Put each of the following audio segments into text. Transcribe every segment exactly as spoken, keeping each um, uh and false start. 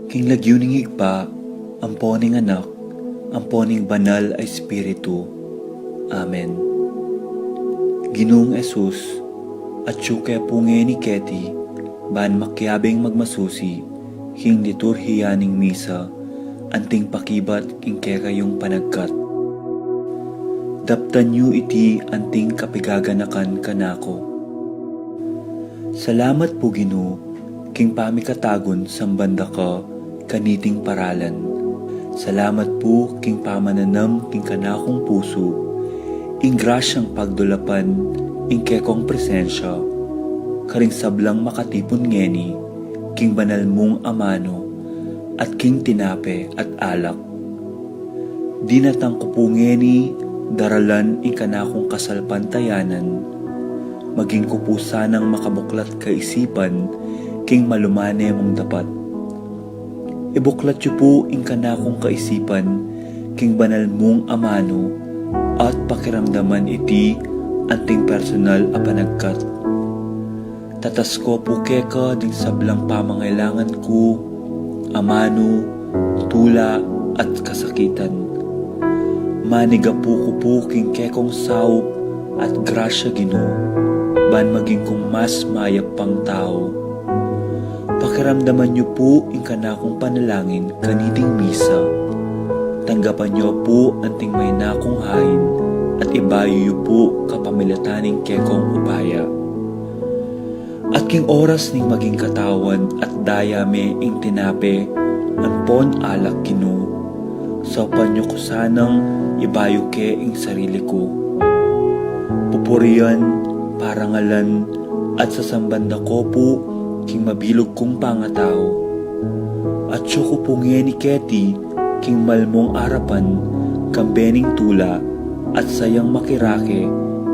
King lagyu ning Ibpa, ampo ning Anak, ampo ning Banal a Espiritu. Amen. Ginung Jesus, atyu ke pu ngeni keti, ban makiabing magmasusi king liturhiya ning misa, anting pakibat king kekayung panagkat. Daptan yu iti anting kapigaganakan kanaku. Salamat pu, Ginu, king pamikatagun samban da ka kaniting paralan. Salamat pu king pamananam king kanakung pusu ing grasyang pagdulapan ing kekong presensya karing sablang makatipun ngeni king banal mung amanu at king tinape at alak. Dinatang ku pu ngeni daralan ing kanakung kasalpantayanan, maging ku pu sanang makabuklat kaisipan king malumane mung dapat. Ibuklat yu pu ing kanakung kaisipan king banal mung amanu at pakiramdaman iti anting personal a panagkat. Tatas ku pu keka ding sablang pamangailangan ku, amanu, tula, at kasakitan. Manigapu ku pu king kekong saup at grasya, Ginu, ban maging kung mas mayap pang tau. Pakiramdaman yu pu ing kanakung panalangin kaniting misa. Tanggapan yu pu anting maina kung hain at ibayu yu pu kapamilatan ning kekong upaya. At king oras ning maging katawan at daya me ing tinape ampon alak, Ginu, saupan yu ku sanang ibayu ke ing sarili ku. Pupurian, parangalan, at sasamban da ku pu king mabilug kung pangatau. Atyu ku pu ngeni keti king malmung arapan kambe ning tula at sayang makirake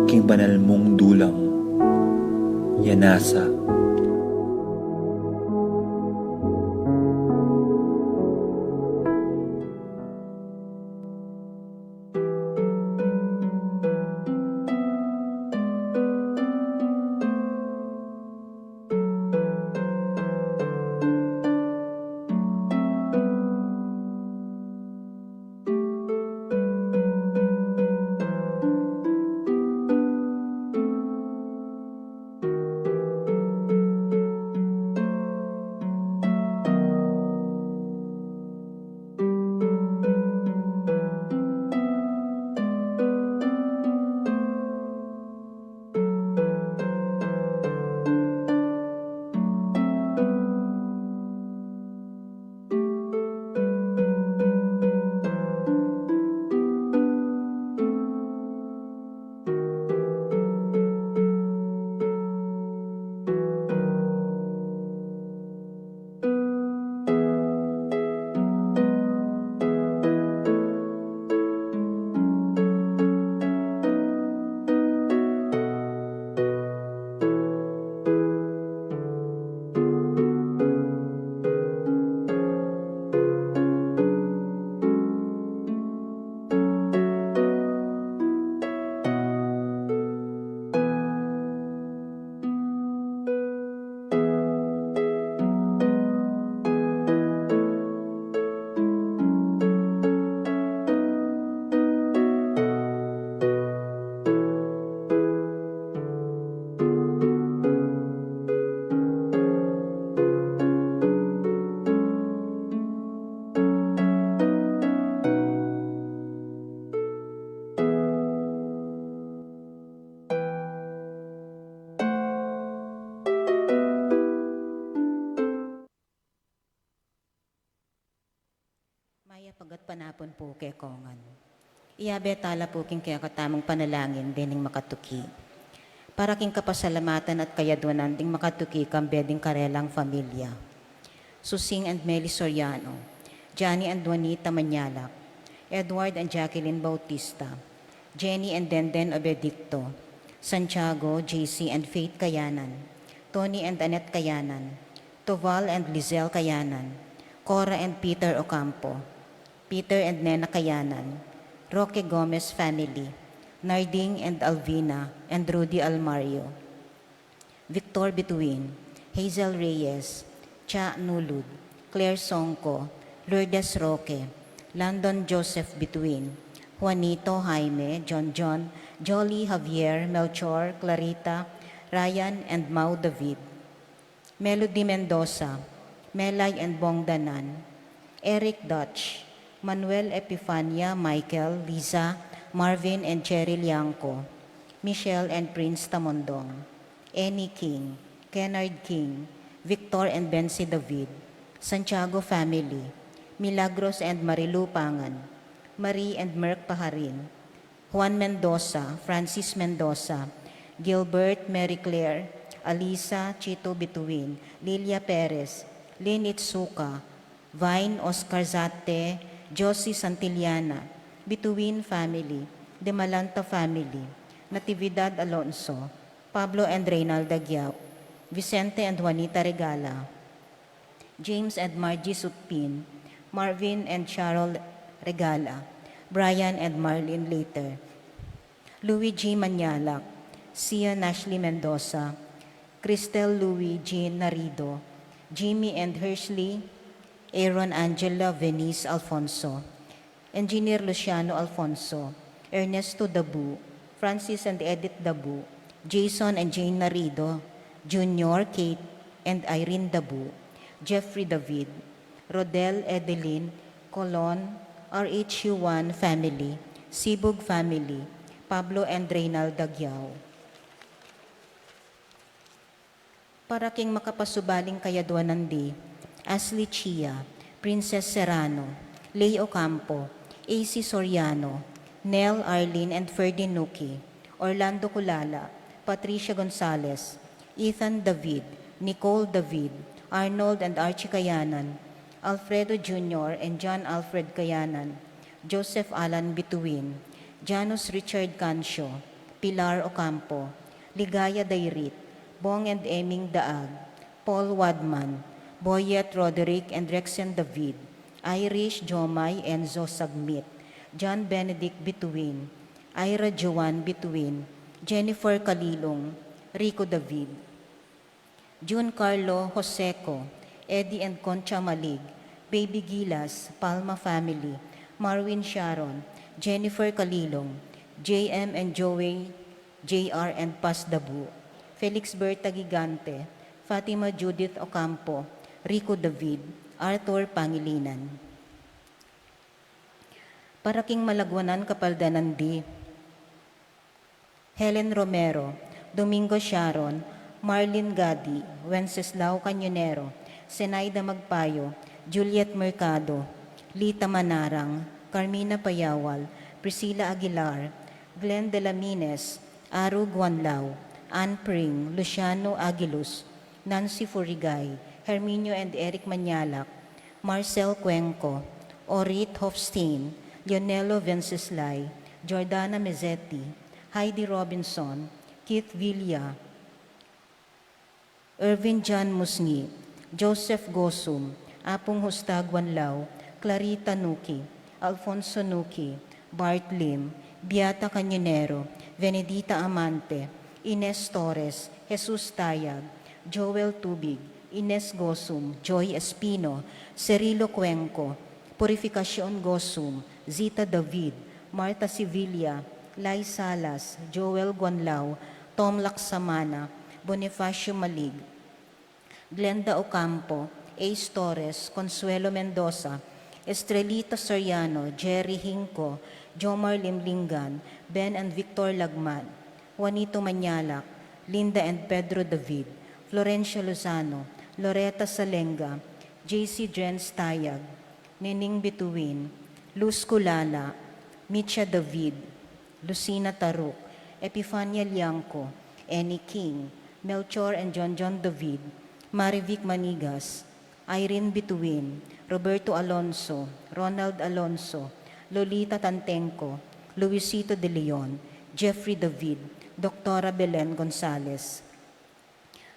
king banal mung dulang. Yanasa. Mayap a gatpanapun pu kekongan. Iyabe tala pu king kekatamung panalangin dening makatuki. Para king kapasalamatan at kayaduanan ding makatuki kambe ding karelang familia. Susing and Meli Soriano, Johnny and Juanita Manyalak, Edward and Jacqueline Bautista, Jenny and Denden Obedicto, Santiago, J C and Faith Kayanan, Tony and Annette Kayanan, Toval and Lizelle Kayanan, Cora and Peter Ocampo, Peter and Nena Kayanan, Roque Gomez family, Narding and Alvina and Rudy Almario, Victor Bituin, Hazel Reyes, Cha Nulud, Claire Songco, Lourdes Roque, Landon Joseph Bituin, Juanito, Jaime, John John, Jolly, Javier, Melchor, Clarita, Ryan, and Mau David, Melody Mendoza, Melay and Bong Danan, Eric Dutch, Manuel, Epifania, Michael, Liza, Marvin, and Cherry Liangco, Michelle and Prince Tamondong, Annie King, Kennard King, Victor and Bensi David, Santiago family, Milagros and Marilu Pangan, Marie and Merck Paharin, Juan Mendoza, Francis Mendoza, Gilbert, Mary Claire, Alisa, Chito Bituin, Lilia Perez, Lynn Itsuka, Vine, Oscar Zate, Josie Santillana, Bituin family, De Malanta family, Natividad Alonso, Pablo and Reynalda Giao, Vicente and Juanita Regala, James and Margie Sutpin, Marvin and Charol Regala, Brian and Marlene Later, Luigi Manyalak, Sia Ashley Mendoza, Cristel Louis Jean Narido, Jimmy and Hershely, Aaron Angela Venice Alfonso, Engineer Luciano Alfonso, Ernesto Dabu, Francis and Edith Dabu, Jason and Jane Narido, Junior, Kate, and Irene Dabu, Jeffrey David, Rodel, Edeline, Colon, R H U one family, Sibug family, Pablo and Reynalda Giao. Para king makapasubaling kayadwanan di, Ashley Chia, Princess Serrano, Lay Ocampo, A C Soriano, Nell, Arlene, and Ferdy Nuki, Orlando Culala, Patricia Gonzalez, Ethan David, Nicole David, Arnold and Archie Kayanan, Alfredo Junior and John Alfred Kayanan, Joseph Alan Bituin, Janus Richard Cancio, Pilar Ocampo, Ligaya Dairit, Bong and Eming Daag, Paul Wadman, Boyet Roderick and Rexen David, Irish, Jomai, Enzo Sagmit, John Benedict Bituin, Ira Joan Bituin, Jennifer Kalilong, Rico David, Jun Carlo Joseco, Eddie and Concha Malig, Baby Gilas, Palma family, Marwin Sharon, Jennifer Kalilong, J M and Joey, J R and Paz Dabu, Felix Berta Gigante, Fatima Judith Ocampo, Rico David, Arthur Pangilinan. Para king malagwanan kapaldanan di, Helen Romero, Domingo Sharon, Marlin Gadi, Wenceslao Cañonero, Zenaida Magpayo, Juliet Mercado, Lita Manarang, Carmina Payawal, Priscilla Aguilar, Glenn de la Mines, Aru Guanlao, Ann Pring, Luciano Aguiluz, Nancy Furigay, Herminio and Eric Manyalak, Marcel Cuenco, Orit Hofstein, Leonelo Venceslay, Jordana Mezzetti, Heidi Robinson, Keith Villa, Irvin John Musngi, Joseph Gosum, Apung Husta Guanlao, Clarita Nuki, Alfonso Nuki, Bart Lim, Beata Cañonero, Venedita Amante, Ines Torres, Jesus Tayag, Joel Tubig, Ines Gosum, Joy Espino, Cirilo Cuenco, Purificacion Gosum, Zita David, Marta Sevilla, Lai Salas, Joel Guanlao, Tom Laksamana, Bonifacio Malig, Glenda Ocampo, Ace Torres, Consuelo Mendoza, Estrelita Soriano, Jerry Hinco, Jomar Limlingan, Ben and Victor Lagman, Juanito Manyalak, Linda and Pedro David, Florencia Lozano, Loreta Salenga, J C Jens Tayag, Nining Bituin, Luz Culala, Micha David, Lucina Taruk, Epifania Liangco, Annie King, Melchor and John John David, Marivic Manigas, Irene Bituin, Roberto Alonso, Ronald Alonso, Lolita Tantenco, Luisito de Leon, Jeffrey David, Doctora Belen Gonzalez.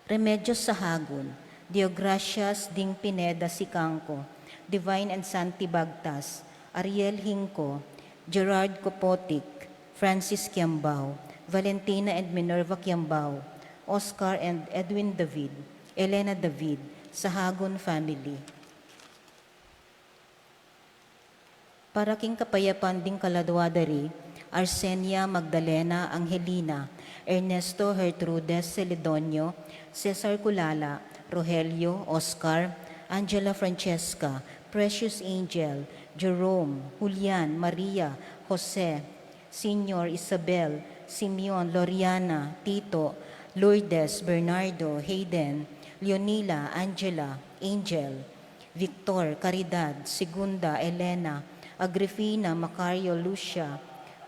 Remedios Sahagun, Deogracias Ding Pineda Sicangco, Divine and Santi Bagtas, Ariel Hinco, Gerard Kopotic, Francis Kiambao, Valentina and Minerva Kiambao, Oscar and Edwin David, Elena David, Sahagun family. Para king kapayapan ding kaladua da ri, Arsenia Magdalena Angelina, Ernesto Gertrudes Celedonio, Cesar Culala, Rogelio, Oscar, Angela Francesca, Precious Angel, Jerome, Julian, Maria, Jose, Senior, Isabel, Simeon, Loriana, Tito, Lourdes, Bernardo, Hayden, Leonila, Angela, Angel, Victor, Caridad, Segunda, Elena, Agrifina, Macario, Lucia,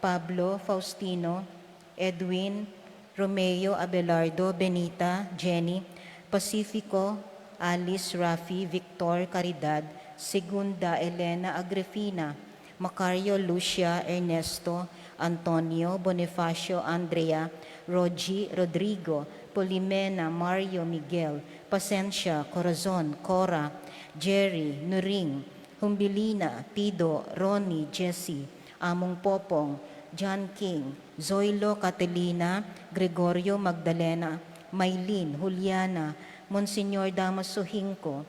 Pablo, Faustino, Edwin, Romeo, Abelardo, Benita, Jenny, Pacifico, Alice, Rafi, Victor, Caridad, Segunda, Elena, Agrifina, Macario, Lucia, Ernesto, Antonio, Bonifacio, Andrea, Rogi, Rodrigo, Polimena, Mario, Miguel, Pasensia, Corazon, Cora, Jerry, Nuring, Humbilina, Pido, Ronnie, Jessie, Among Popong, John King, Zoilo, Catalina, Gregorio, Magdalena, Maylin, Juliana, Monsignor Damaso Hinco,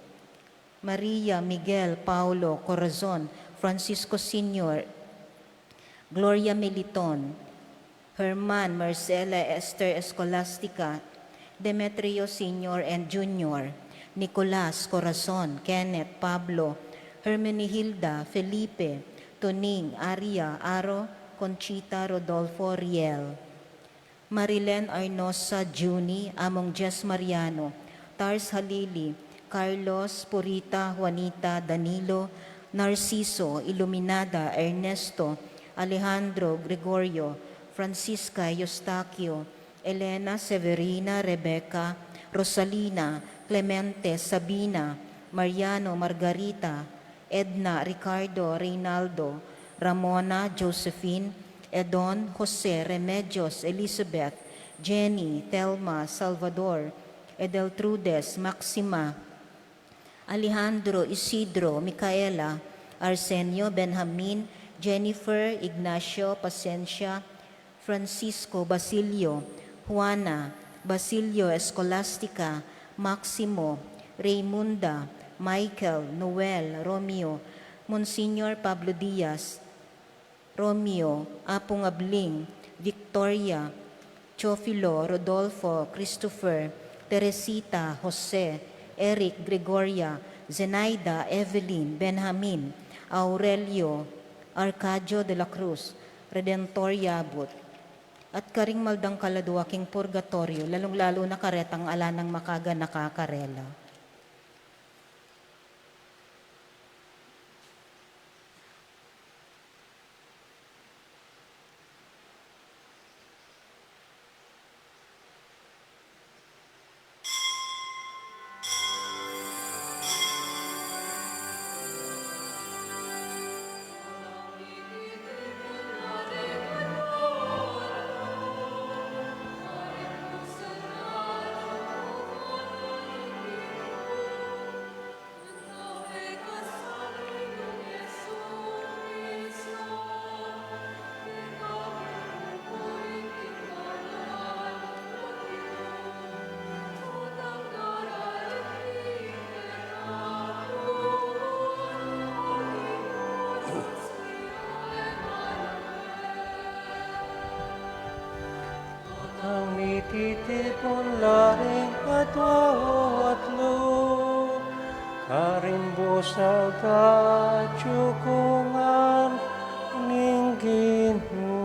Maria, Miguel, Paulo, Corazon, Francisco Senior, Gloria Militon, Herman, Marcela, Esther, Escolastica, Demetrio Senior and Junior, Nicolas, Corazon, Kenneth, Pablo, Hermenegilda, Felipe, Tuning, Aria, Aro, Conchita, Rodolfo, Riel. Marilen Arnosa, Junie, Among Jess Mariano, Tars Halili, Carlos, Purita, Juanita, Danilo, Narciso, Iluminada, Ernesto, Alejandro, Gregorio, Francisca, Eustaquio, Elena, Severina, Rebecca, Rosalina, Clemente, Sabina, Mariano, Margarita, Edna, Ricardo, Reynaldo, Ramona, Josephine, Edon, Jose, Remedios, Elizabeth, Jenny, Thelma, Salvador, Edeltrudes, Maxima, Alejandro, Isidro, Micaela, Arsenio, Benjamin, Jennifer, Ignacio, Pasensia, Francisco, Basilio, Juana, Basilio, Escolastica, Maximo, Raymunda, Michael, Noel, Romeo, Monsignor Pablo Diaz, Romeo, Apung Abling, Victoria, Teofilo, Rodolfo, Christopher, Teresita, Jose, Eric, Gregoria, Zenaida, Evelyn, Benjamin, Aurelio, Arcadio de la Cruz, Redentor Yabut. At karing maldang kaladua king purgatorio, lalung-lalu na karetang ala nang makaganaka karela. Ang mititipun la ring katawan at lub, karing busal tatyukungan ning Ginu.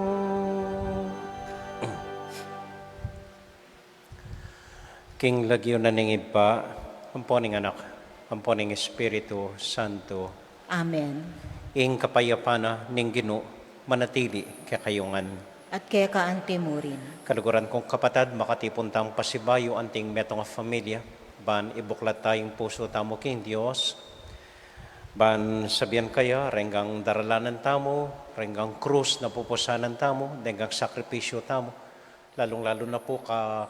King lagyu na ning Ibpa, ampo ning Anak, ampo ning Espiritu Santo. Amen. Ing kapayapan na ning Ginu manatili kekayu ngan. At keka anti mu rin. Kaluguran kung kapatad, makatipun tamung pasibayu anting metung a familia, ban ibuklat tayung pusu tamu king Dios, ban sabian kaya, renggang daralanan tamu, renggang krus na pupusanan tamu, renggang sakripisyu tamu, lalung-lalu na pu ka-,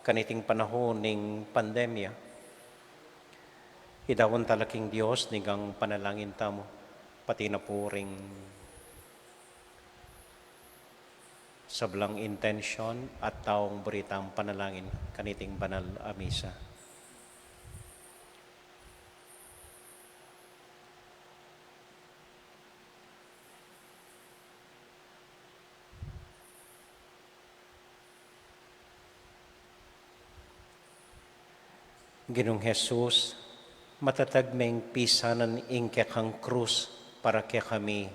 kaniting panahun ning pandemya. Idaun tala king Dios ning panalangin tamu, pati na pu ring sablang intensyon at taung buri tang panalangin kaniting banal a misa. Ginung Jesus, matatag meng pisanan ing kekang krus para kekami.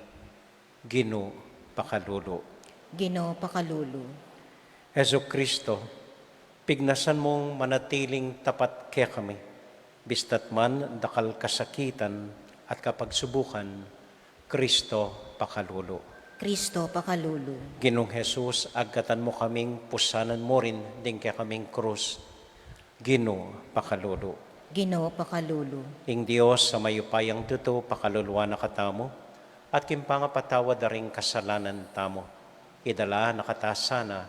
Ginu, pakalulu. Ginu, pakalulu. Jesu Kristo, pignasan mung manatiling tapat kekami, bista't man dakal kasakitan at kapagsubukan. Kristo, pakalulu. Kristo, pakalulu. Ginung Jesus, agkatan mu kaming pusanan mu rin ding kekaming krus. Ginu, pakalulu. Ginu, pakalulu. Ing Dios a mayupayang tutu pakaluluan na katamu, at king pangapatawad da ring kasalanan tamu, idala na kata sana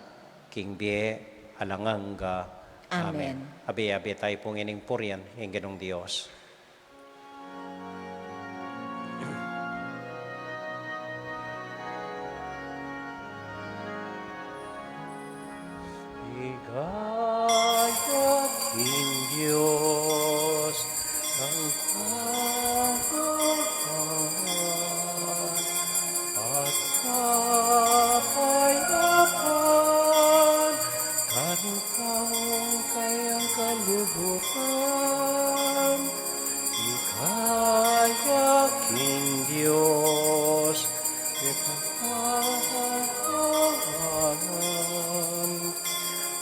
king bie alang angga. Amen. Amen. Abe-abe tayu pu ngening purian ing Ginung Dios. Ligaya king Dios, ang Ama, at kapayapan, karing taung kayang kaluguran. Ligaya king Dios, king kapayapan,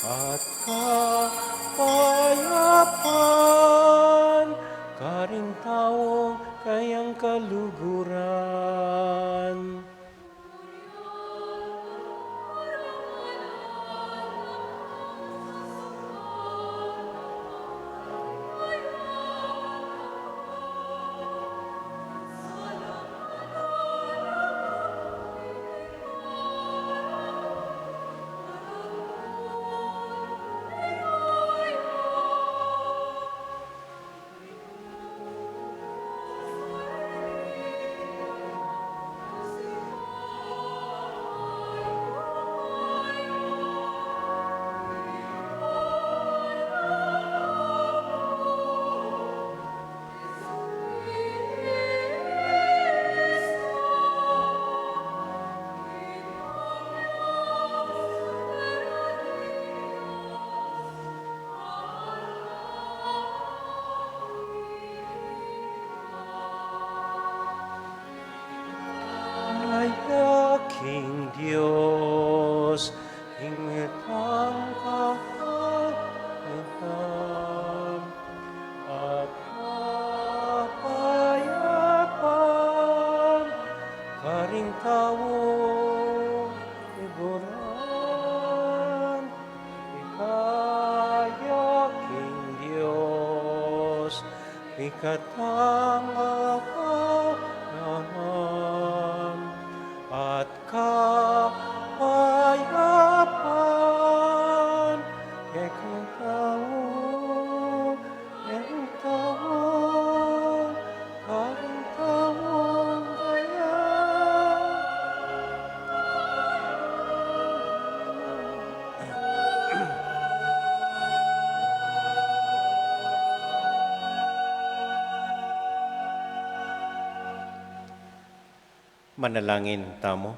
at kapayapan, karing taung kayang kaluguran. Ligaya king Dios, king mitang kapayapan, at kapayapan, karing taung kaluguran. Ligaya king Dios, king mitang kapayapan, at kapayapan, kekang taung, kekang taung, karing taung kaya. Manalangin tamu.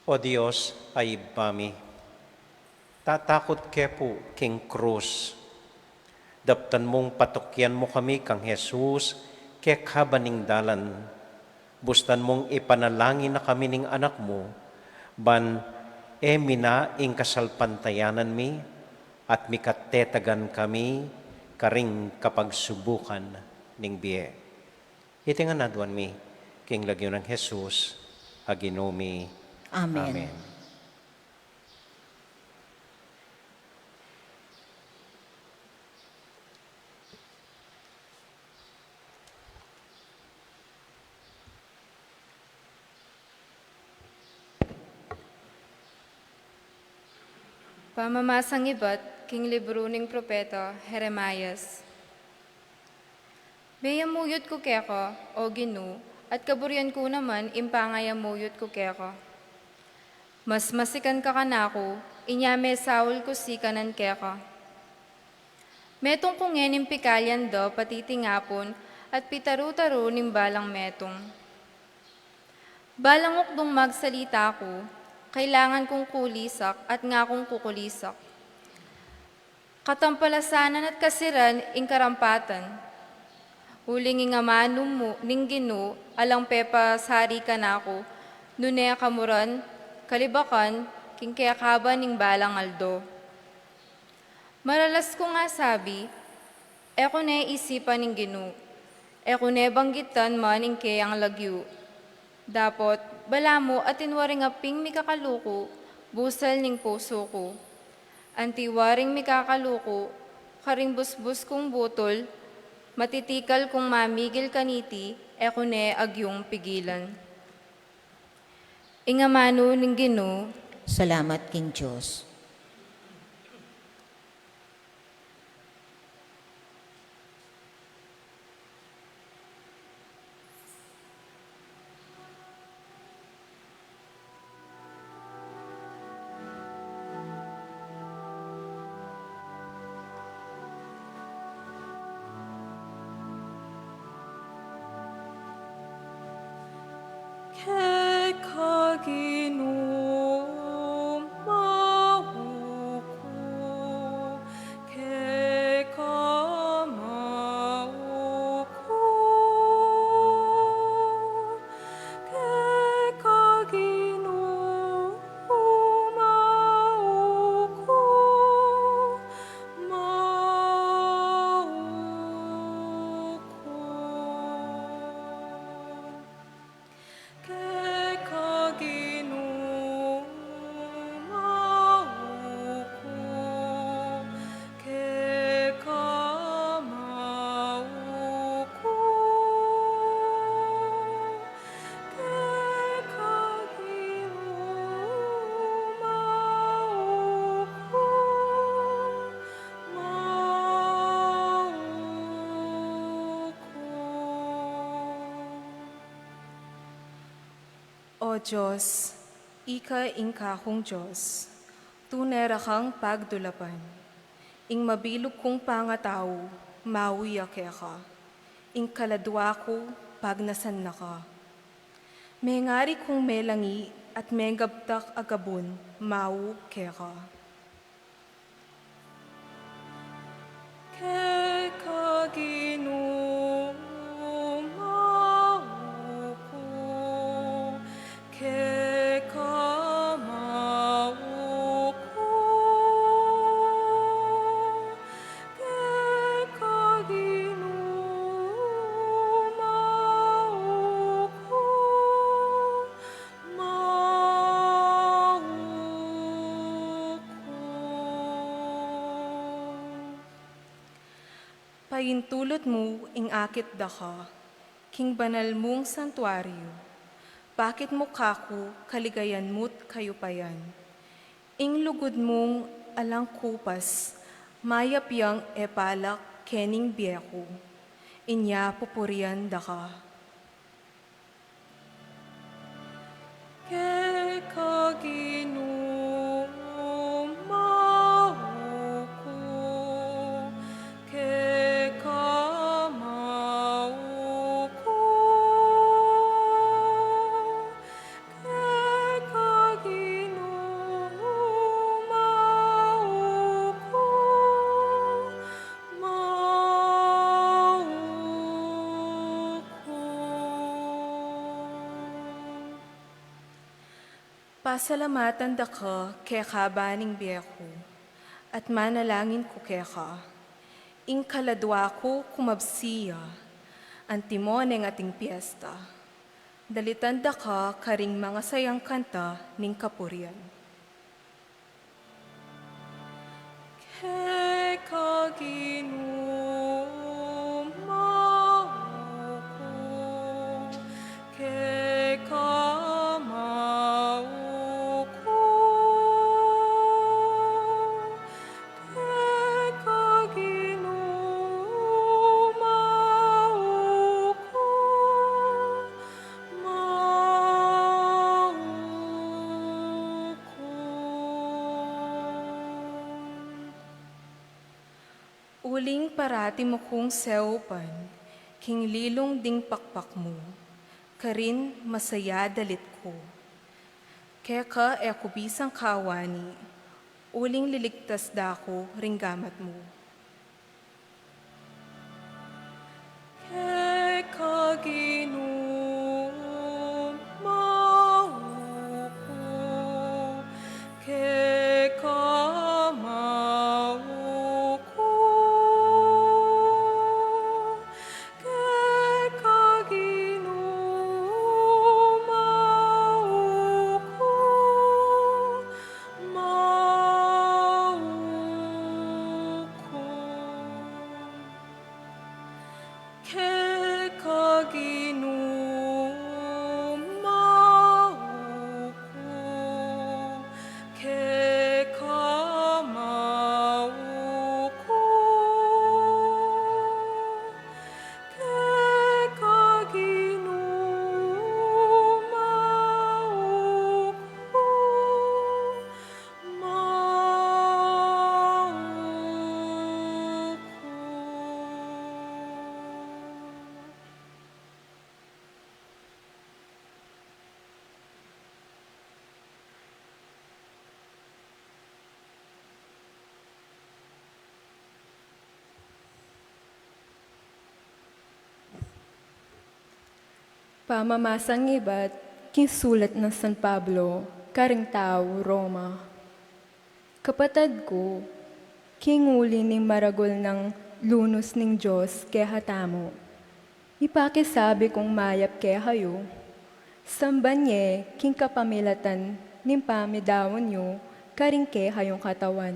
O Dios a Ibpa mi, tatakut ke pu king krus. Daptan mung patukian mu kami kang Jesus kekaba ning dalan. Bustan mung ipanalangin na kami ning Anak mu, ban e mina ing kasalpantayanan mi, at mikatetagan kami karing kapagsubukan ning bie. Iti ngan aduan mi king lagyu nang Jesus a Ginu mi. Amen. Amen. Pamamasang ibat king libru ning propeta Jeremias. Meyamuyut ku keka, O Ginu, at kaburian ku naman ing pangayamuyut ku keka. Mas masikan ka kanaku, inya mesaul ku sikanan keka. Metung ku ngening pikalian da patitingapun at pitaru-taru ning balang metung. Balang ukdung magsalita ku, kailangan kung kulisak at ngakung kukulisak. Katampalasanan at kasiran ing karampatan. Uling ing amanu mu ning Ginu alang pepasari kanaku, nune kamuran, kalibakan, king kekaban ning balang aldo. Maralas kung asabi, e ku ne isipan ing Ginu, e ku ne banggitan man ing keyang lagyu. Dapot, balamu atin waring aping mikakaluku, busal ning pusu ku. Anti waring mikakaluku, karing busbus kung butul, matitikal kung mamigil kaniti, e ku ne agyung pigilan. Ing amanu ning Ginu. Salamat king Dios. Keka Ginu mauku, keka mauku, keka Ginu mauku, mauku. Keka Ginu mauku, keka mauku, keka Ginu mauku, mauku. O Dios, ika ing kakung Dios, tune ra kang pagdulapan. Ing mabilug kung pangatau, mawi ya keka. Ing kaladua ku, pagnasan na ka. Mengari kung melangi at menggabtak a gabun, mau keka. Keka Ginu mauku, keka mauku, keka Ginu mauku, mauku. Paintulut mu ing akit daka king banal mung santuario, pakit mu kaku kaligayan mu't kayupayan. Ing lugud mung alang kupas, mayap yang e palak kening bie ku, inya pupurian daka. Keka Ginu mauku, keka mauku, keka Ginu mauku, mauku. Pasalamatan daka keka ban ing bie ku, at manalangin ku keka. Ing kaladua ku kumabsi ya, antimo neng ating piesta. Dalitan daka karing mangasayang kanta ning kapurian. Keka Ginu mauku, keka mauku, keka Ginu mauku, mauku. Uling parati mu kung seupan king lilung ding pakpak mu, karin masaya dalit ku. Keka e ku bisang kawani, Uling liligtas da ku ring gamat mu. Keka Ginu mau ku, keka mau ku, keka Ginu mau ku, mau ku. Keka Ginu mau ku, keka mau ku, keka Ginu mau ku, mau ku. Pamamasang ibat king sulat nang San Pablo karing tau Roma. Kapatad ku, king uli ning maragul nang lunus ning Dios kekatamu, ipakisabi kung mayap kekayu, samban ye king kapamilatan ning pamidaun yu karing kekayung katawan,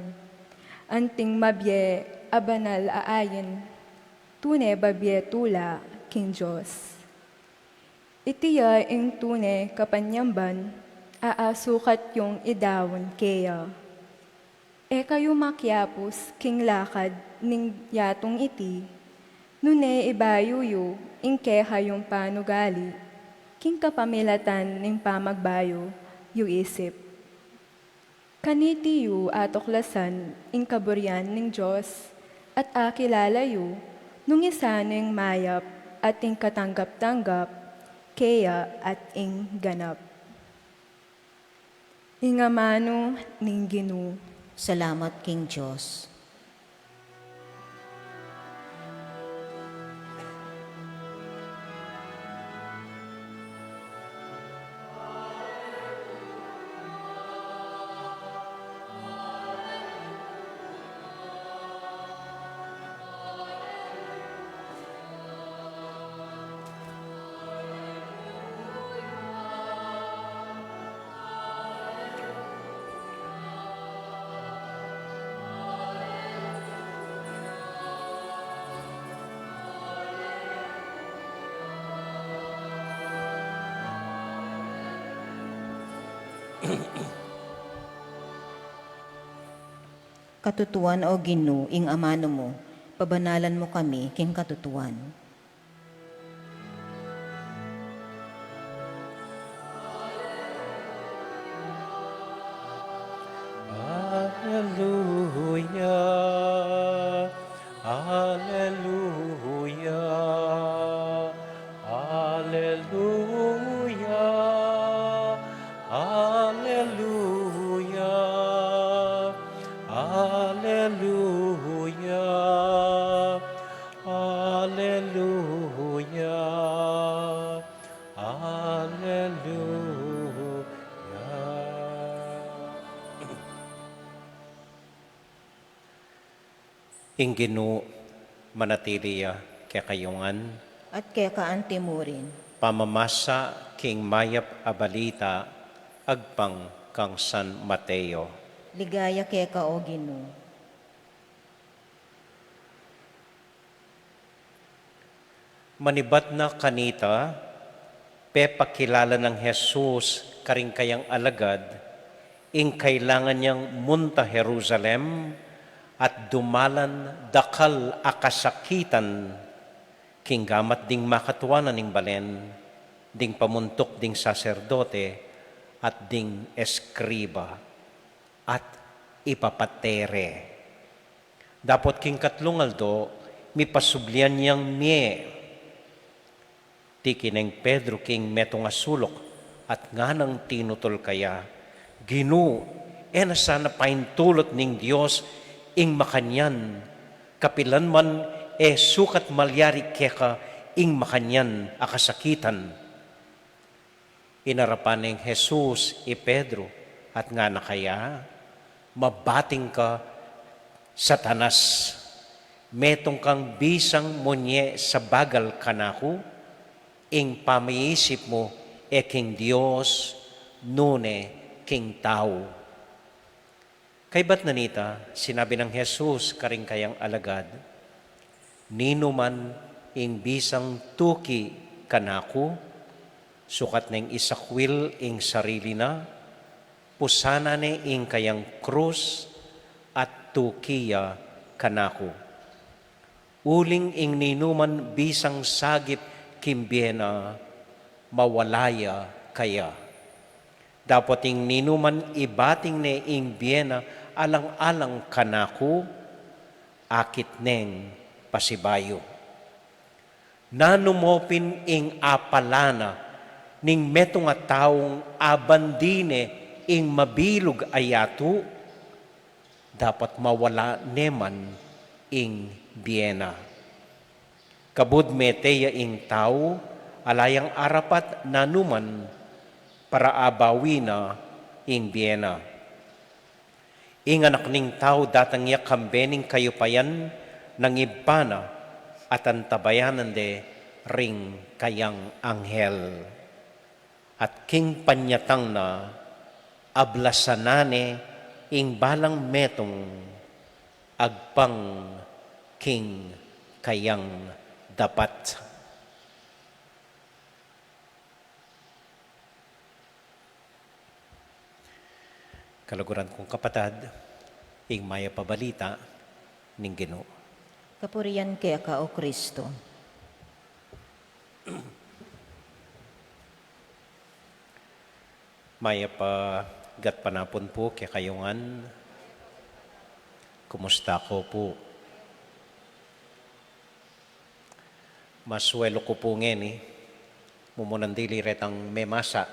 anting mabie a banal a ayin, tune babie tula king Dios. Iti ya ing tune kapanyamban a asukat yung idaun keya. E kayu makiapus king lakad ning yatung iti, nune ibayu yu ing kekayung panugali king kapamilatan ning pamagbayu yu isip. Kaniti yu atuklasan ing kaburian ning Dios, at akilala yu nung isanu ing mayap at ing katanggap-tanggap keya at ing ganap. Ing amanu ning Ginu. Salamat king Dios. Katutuan, O Ginu, ing amanu mu, pabanalan mu kami king katutuan. Aleluya, aleluya, aleluya, aleluya, aleluya. Aleluya, aleluya. Ing Ginu manatili ya kekayu ngan. At keka anti mu rin. Pamamasa king mayap a balita agpang kang San Mateo. Ligaya keka, O Ginu. Manibat na kanita, pepakilala nang Jesus karing kayang alagad ing kailangan yang munta Jerusalem at dumalan dakal a kasakitan king gamat ding makatua na ning balen, ding pamuntuk ding saserdote at ding eskriba, at ipapate re. Dapot king katlung aldo, mipasublian yang mie. Tiki neng Pedro king metung a suluk at nganang tinutul kaya, Ginu, E na sana paintulut ning Dios ing makanyan, kapilan man e sukat malyari keka ing makanyan a kasakitan. Inarapan neng Jesus i Pedro at ngana kaya, "Mabating ka, Satanas! Metung kang bisang munye sabagal kanaku, ing pamiisip mu e king Dios, nune king tau." Kaybat na nita, sinabi nang Jesus karing kayang alagad, "Ninuman ing bisang tuki kanaku, sukat neng isakwil ing sarili na, pusanan ne ing kayang krus, at tuki ya kanaku. Uling ing ninuman bisang sagip king bie na, mawala ya kaya. Dapot ing ninuman ibating ne ing bie na alang-alang kanaku, akit neng pasibayu. Nanu mo pin ing apala na ning metung a taung abandi ne ing mabilug a yatu? Dapot mawala ne man ing bie na. Kabud mete ya ing tau, ala yang arapat nanuman para abawi na ing bie na. Ing Anak ning Tau datang ya kambe ning kayupayan nang Ibpa na, at antabayanan de ring kayang anghel. At king panyatang na, ablasan na ne ing balang metung agpang king kayang dapat." Kaluguran kung kapatad, ing mayap a balita ning Ginu. Kapurian keka, O Kristo. Mayap a gatpanapun pu kekayu ngan. Kumusta ko pu? Masuelu ku pu ngeni, mumunan dili retang memasa,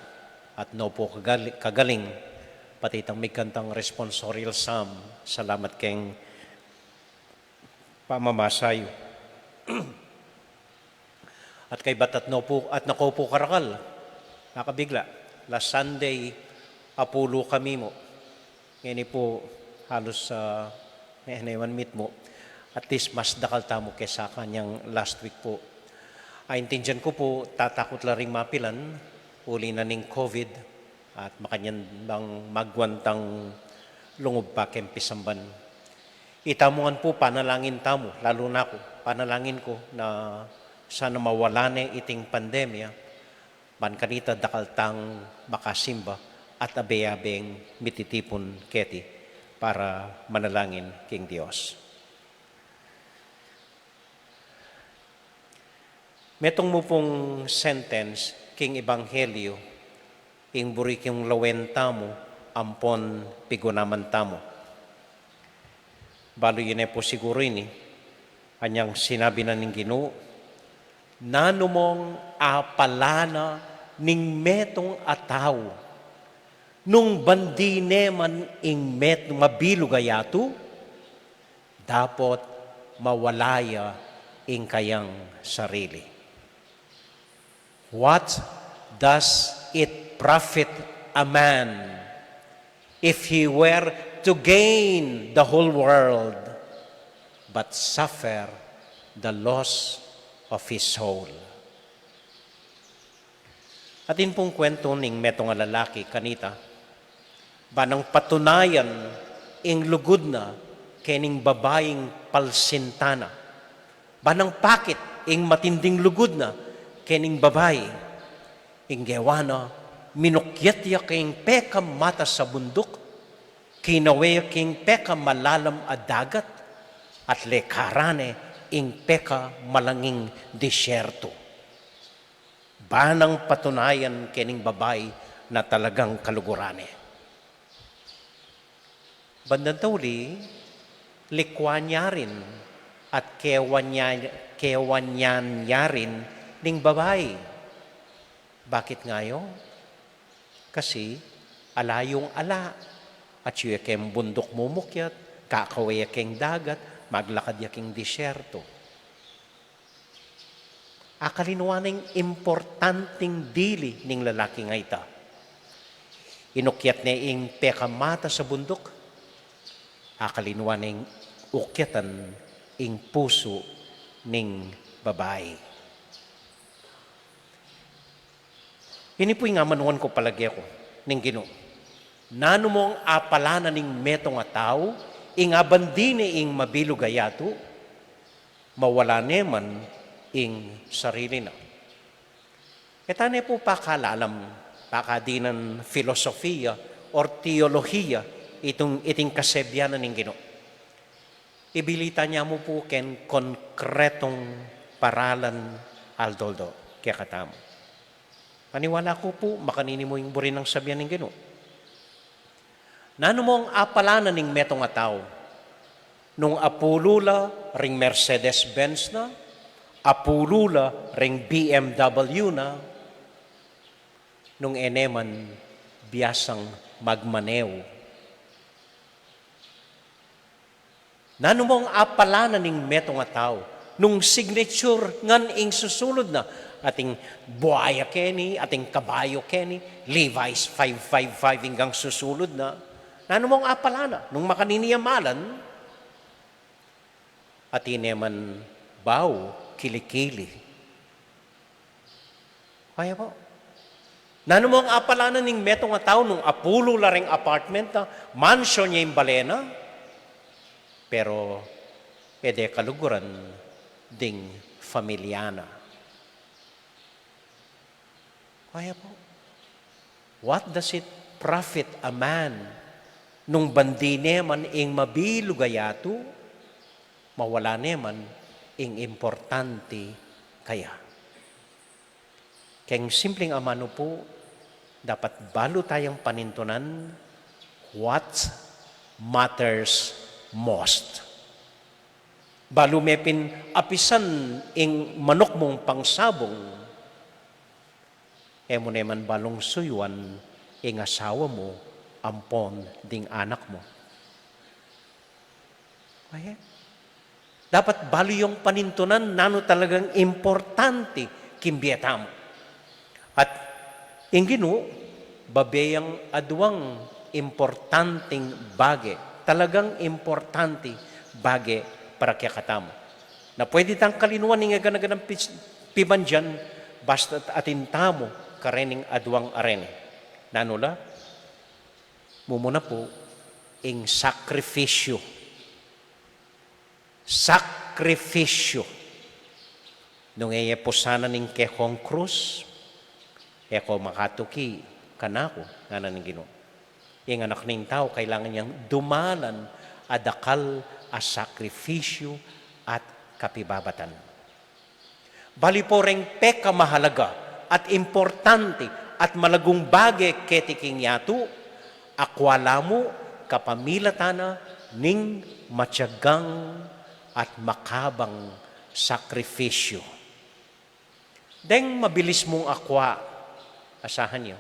at no pu kagali-, kagaling, pati itang migkantang responsorial psalm, salamat keng pamamasa yu. At kaybat at no pu, at nako pu karakal, nakabigla, last Sunday, apulu kami mu. Ngeni pu, halus, ah, ne-, newan mitmu. At least, mas dakal tamu kesa kanyang last week pu. Aintindian ku pu, tatakut la ring mapilan, uli na ning covid, at makanyan bang magwantang lungub pa keng pisamban. Itamu ngan pu, panalangin tamu, lalu na ku, panalangin ku na sana mawala ne iting pandemya, ban kanita dakal tang makasimba at abe-abeng mititipun keti para manalangin king Dios. Metung mu pung sentence king Ebanghelyo, ing buri kung lawen tamu ampon pigunaman tamu. Balu yu ne pu siguru ini, anyang sinabi na ning Ginu, "Nanu mong apala na ning metung a tau, nung bandi ne man ing met-, mabilug a yatu, dapot mawala ya ing kayang sarili." What does it profit a man if he were to gain the whole world but suffer the loss of his soul? Atin pung kwento ning metung a lalaki kanita, ba nang patunayan ing lugud na kening babaing palsinta na. Ba nang pakit ing matinding lugud na kening babai. Ing gewa na, minukyat ya king pekamatas a bunduk, kinawe ya king pekamalalam a dagat, at lekaran ne ing pekamalanging disyerto. Ba nang patunayan kening babai na talagang kaluguran ne. Bandang tauli, likwan ya rin at kewan ya, kewan ya rin ning babai. Bakit nga yu? Kasi ala yung ala. Atyu ya keng bunduk mumukyat, kakawe ya keng dagat, maglakad ya keng disyerto. Akalinuan ne ing importanting dili ning lalaking ayta. Inukyat ne ing pekamatas a bunduk, akalinuan neng ukyatan ing pusu ning babai. Ini pu ing amanuan ku, palage ku, ning Ginu. Nanu mong apalanan ning metung a tau, ing abandi ne ing mabilug a yatu, mawala ne man ing sarili na. E ta ne pu pakalalam, pakadinan filosofia or teolohiya iting, iting kasebianan ning Ginu. Ibilita ne mu pu keng konkretong paralan aldo-aldo kekatamu. Paniwala ku pu, makanini mu ing buri nang sabian ning Ginu. Nanu mong apalanan ning metung a tau, nung apulu la ring Mercedes-Benz na, apulu la ring B M W na, nung e ne man biasang magmaneu? Nanu mong apalanan ning metung a tau, nung signature ngan ing susulud na, ating buaya keni, ating kabayu keni, Levi's five five five ing susulud na? Nanu mong apalanan, nung makanini a malan, atin ne man bau kilikili? Kaya pu, nanu mong apalanan ning metung a tau, nung apulu la ring apartment na, mansion ya ing bale na, pero e de kaluguran ding familia na? Kaya pu, what does it profit a man, nung bandi ne man ing mabilug a yatu, mawala ne man ing importanti kaya? Keng simpleng amanu pu, dapat balu tayang panintunan what matters most. Balu me pin apisan ing manuk mung pangsabung, e mu ne man balung suyuan ing asawa mu ampon ding anak mu. Kaya, dapat balu yung panintunan nanu talagang importanti king bie tamu. At ing Ginu, babe yang aduang importanting bage, talagang importanti bage para kekatamu. Na pwede tang kalinuan ing aganaganang pis-, pibandian, basta atin tamu karening aduang areni. Nanu la? Mumuna pu, ing sakrifisyu. Sakrifisyu. Nung e ye pusanan ing kekong krus, e ko makatuki kanaku, ngana ning Ginu. Ing anak ning tau kailangan yang dumalan a dakal a sakrifisyu at kapibabatan. Bali pu reng pekamahalaga at importanti at malagung bage keti king yatu, akua la mu kapamilatan na ning matiagang at makabang sakrifisyu. Deng mabilis mung akua, asahan yu,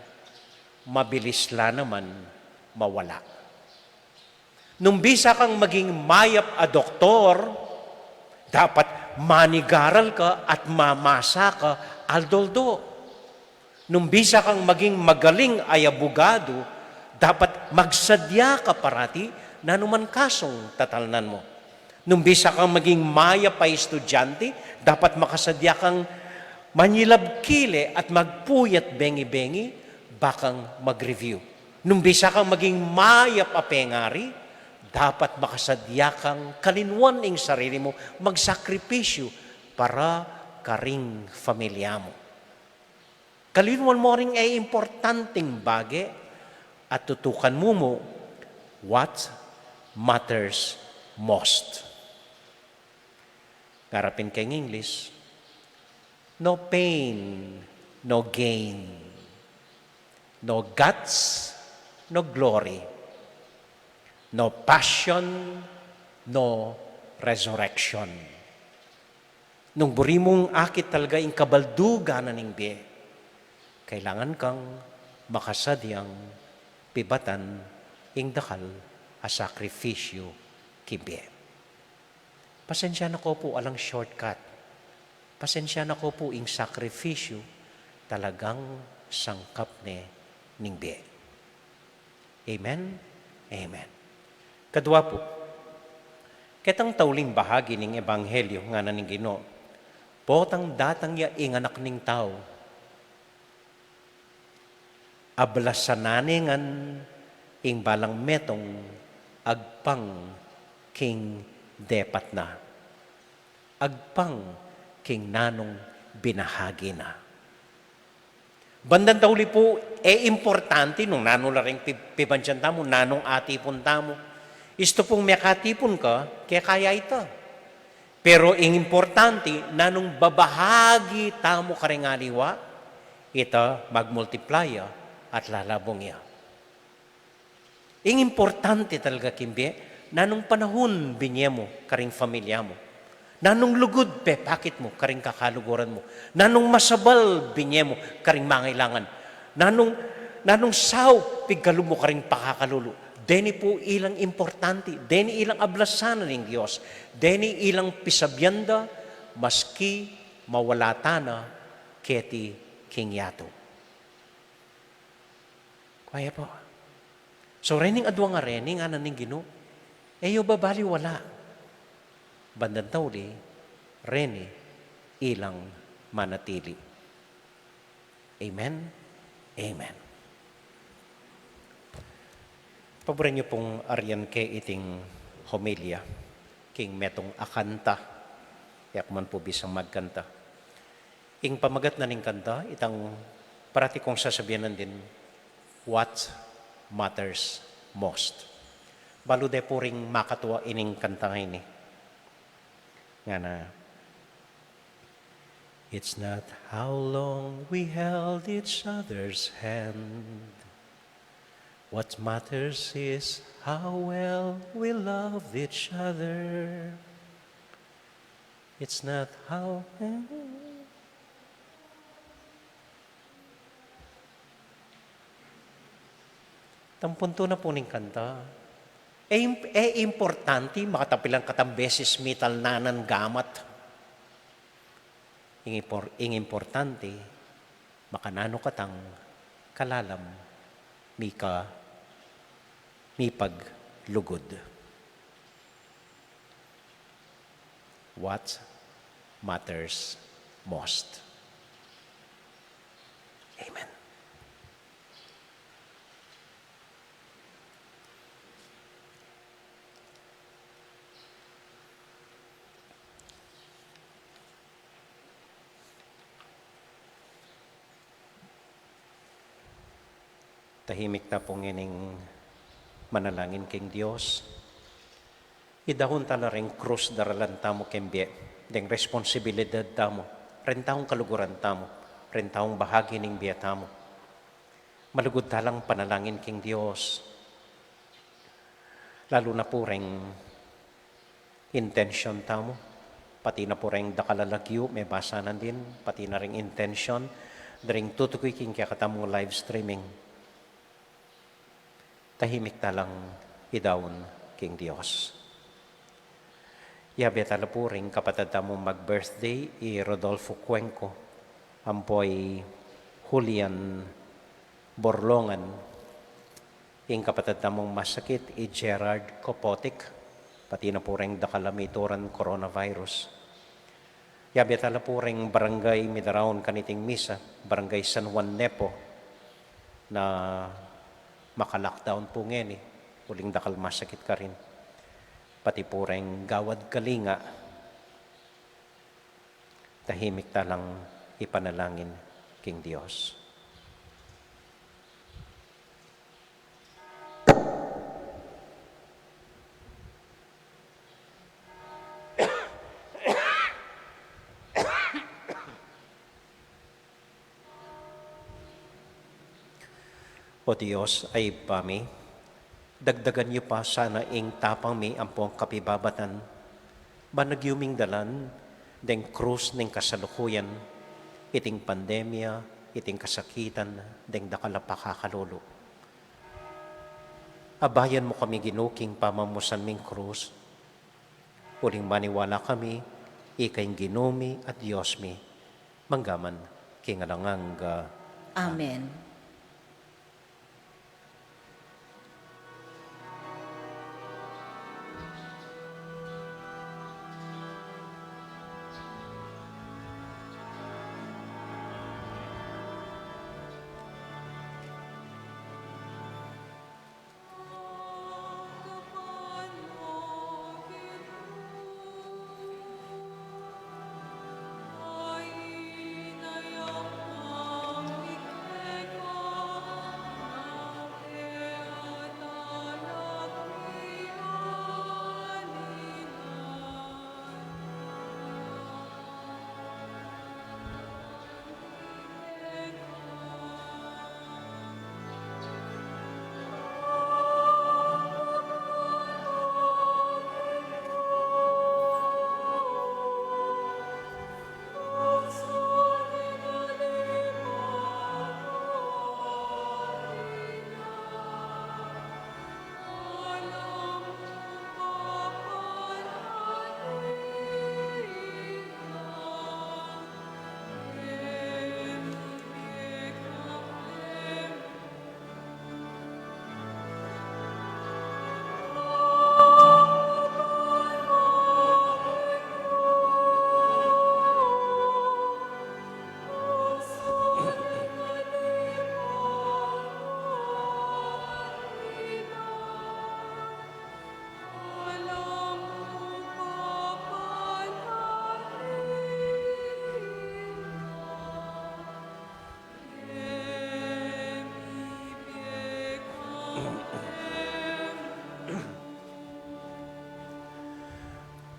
mabilis la naman mawala. Nung bisa kang maging mayap a doktor, dapat manigaral ka at mamasa ka aldo-aldo. Nung bisa kang maging magaling a abugadu, dapat magsadya ka parati nanu man kasung tatalnan mu. Nung bisa kang maging mayap a estudyante, dapat makasadya kang manyilab kile at magpuyat bengi-bengi, bakang mag-review. Nung bisa kang maging mayap a pengari, dapat makasadya kang kalinuan ing sarili mu, magsakripisyu para karing familia mu. Kalinuan mu ring e importanting bage at tutukan mu mu what matters most. Ngarapin keng English, no pain, no gain. No guts, no glory. No passion, no resurrection. Nung buri mung akit talaga ing kabaldugan na ning bie, kailangan kang makasadyang pibatan ing dakal a sakrifisyu king bie. Pasensya na ko pu, alang shortcut. Pasensya na ko pu, ing sakrifisyu talagang sangkap ne ning bie. Amen? Amen. Kadua pu, ketang tauling bahagi ning ebanghelyu ngana ning Ginu, potang datang ya ing Anak ning Tau, ablasan na ne ngan ing balang metung agpang king depat na, agpang king nanung binahagi na. Bandang tauli pu, e importante nung nanu la ring pi-, pibansian tamu, nanung atipun tamu. Istu pung mekatipun ka, kekaya ita. Pero ing importante, nanung babahagi tamu karing aliwa, ita magmultiply ya at lalabung ya. Ing importante talaga king bie, nanung panahun binie mu karing familia mu, nanung lugud pepakit mu karing kakaluguran mu, nanung masabal binie mu karing mangailangan, nanung, nanung saup pigkalub mu karing pakakalulu. Deni pu ilang importante, deni ilang ablasan ning Dios, deni ilang pisabian da, maski mawala tana keti king yatu. Kaya pu. So, rening adua nga reni, ngana ning Ginu, e yu babaliwala. Bandang tauli, reni ilang manatili. Amen? Amen. Paburen yu pung arian ke iting homilya king metung a kanta. E ku man pu bisang magkanta. Ing pamagat na ning kanta, itang parati kung sasabian nandin, "What matters most?" Balu de pu ring makatua ining kanta ini. Ngana, "It's not how long we held each other's hand. What matters is how well we loved each other. It's not how," Tang puntu na pu ning kanta, e, im-, e importante makatapilan katang beses mi talnan gamat. Ing impor-, ing importante, makananu katang kalalam, mika-, mipaglugud. What matters most? Amen. Tahimik ta pu ngening manalangin king Dios. Idaun ta la ring krus daralan tamu king bie, deng responsibilidad tamu, reng taung kaluguran tamu, reng taung bahagi ning bie tamu. Malugud ta lang panalangin king Dios. Lalu na pu reng intention tamu, pati na pu reng dakal a lagyu, mebasa nandin, pati na reng intention da ring tutuki king kekatamung live streaming. Tahimik ta lang idaun king Dios. Yabe ta la pu ring kapatad tamung mag-birthday, i Rodolfo Cuenco, ampo i Julian Borlongan, ing kapatad tamung masakit, i Gerard Kopotic, pati na pu reng dakal a mituran coronavirus. Yabe ta la pu reng barangay midaraun kaniting misa, Barangay San Juan Nepo, na maka-lockdown pu ngeni, uling dakal masakit karin. Pati pu reng gawad kalinga, tahimik ta lang ipanalangin king Dios. O Dios a Ibpa mi, dagdagan yu pa sana ing tapang mi ampong kapibabatan, ban agyu ming dalan deng krus ning kasalukuyan, iting pandemya, iting kasakitan, deng dakal a pakakalulu. Abayan mu kami, Ginu, king pamamusan ming krus, uling maniwala kami, ika ing Ginu mi at Dios mi, mangga man king alang angga. Amen.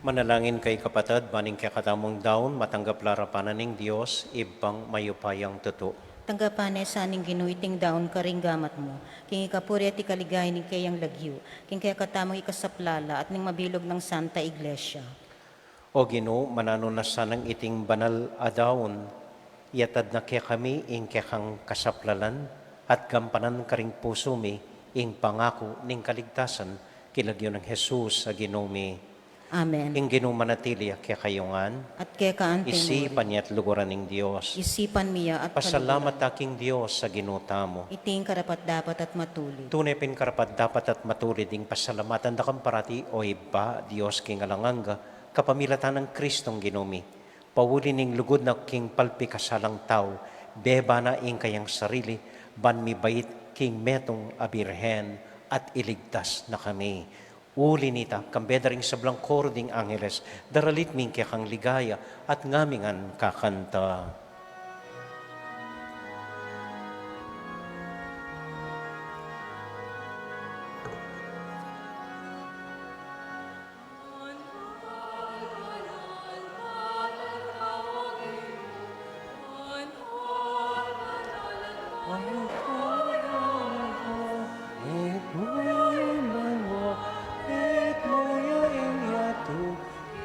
Manalangin kayu, kapatad, ban ing kekatamung daun matanggap la arapan na ning Dios, Ibpang mayupayang tutu. Tanggapan na sa ning Ginu iting daun karing gamat mu, king ikapuri at ikaligaya ning keyang lagyu, king kekatamung ikasaplala at ning mabilug nang Santa Iglesia. O Ginu, mananu na sanang iting banal a daun, iyatad na kekami ing kekang kasaplalan, at gampanan karing pusu mi ing pangaku ning kaligtasan, king lagyu nang Jesus a Ginu mi. Amen. Ing Ginu manatili ya kekayu ngan. At keka anti mu rin. Isipan ya at luguran ning Dios. Isipan mi ya at kaluguran. Pasalamat ta king Dios a Ginu tamu. Iti ing karapat-dapat at matulid. Tune pin karapat-dapat at matulid ing pasalamatan da kang parati, o Ibpa, Dios king alang angga, kapamilatan nang Kristong Ginu mi. Pauli ning lugud na king palpikasalang tau, beba na ing kayang sarili, ban mibait king metung a birhen at iligtas na kami. Uli nita, kambe da ring sablang koro ding angeles, daralit mi ing kekang ligaya, at ngaming kakanta.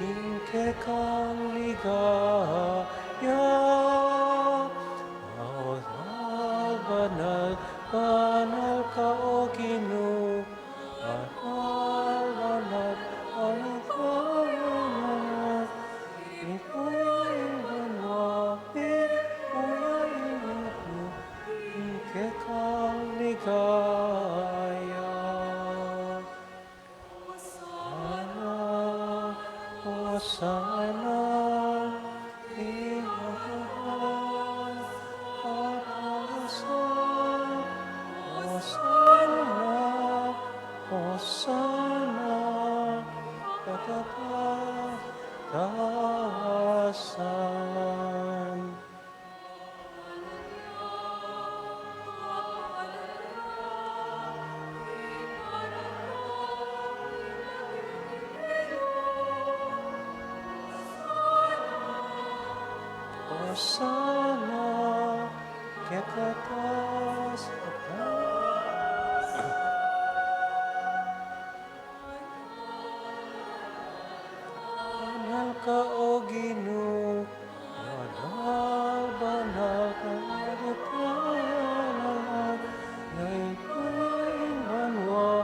Ing kekang ligaya, banal, banal, banal ka, O Ginu, banal, banal, banal ka, O Ginu. Ing banua, ing banua, ing kekang ligaya. Hosana, Hosana, ing mataas a palasan. Hosana, Hosana, katataasan. Hosana, kekataas a palasan. Banal ka, O Ginu, banal, banal ka, O Ginu, banal. Ing banua,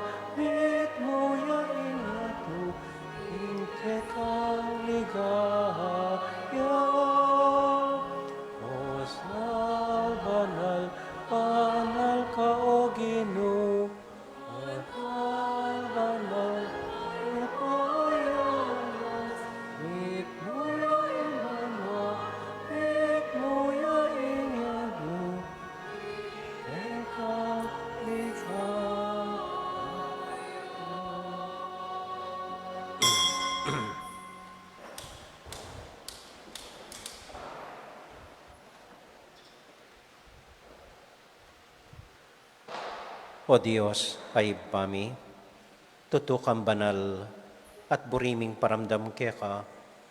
O Dios a Ibpa mi, tutu kang banal at buri ming paramdam keka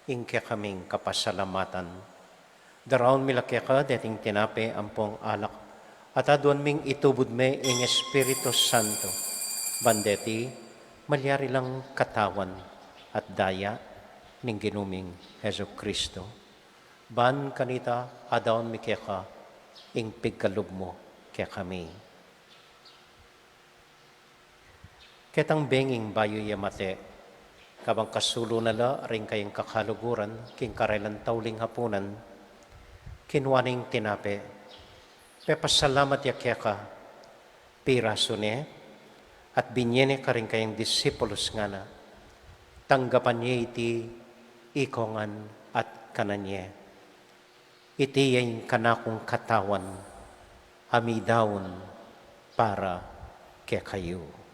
ing kekaming kapasalamatan. Daraun mi la keka deting tinape ampong alak, at aduan ming itubud me ing Espiritu Santo, ban deti malyari lang katawan at daya ning Ginu ming Jesucristo. Ban kanita adaun mi keka ing pigkalub mu kekami. Ketang benging bayu ya mate, kabang kasulu na la ring kayang kakaluguran king karelan tauling hapunan, kinua ne ing tinape, pepasalamat ya keka, pirasu ne, at binye ne karing kayang disipulus, ngana, tanggapan ye iti ikongan at kanan ye. Iti ya ing kanakung katawan a midaun para kekayu.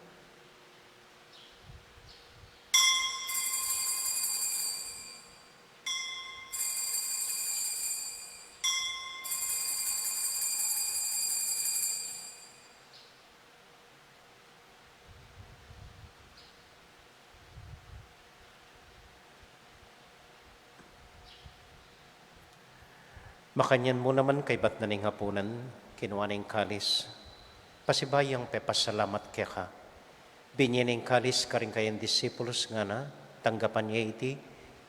Makanyan mu naman kaybat na ning hapunan, kinua ne ing kalis, pasibayu yang pepasalamat keka, binye ne ing kalis karing kayang disipulus, ngana, tanggapan ye iti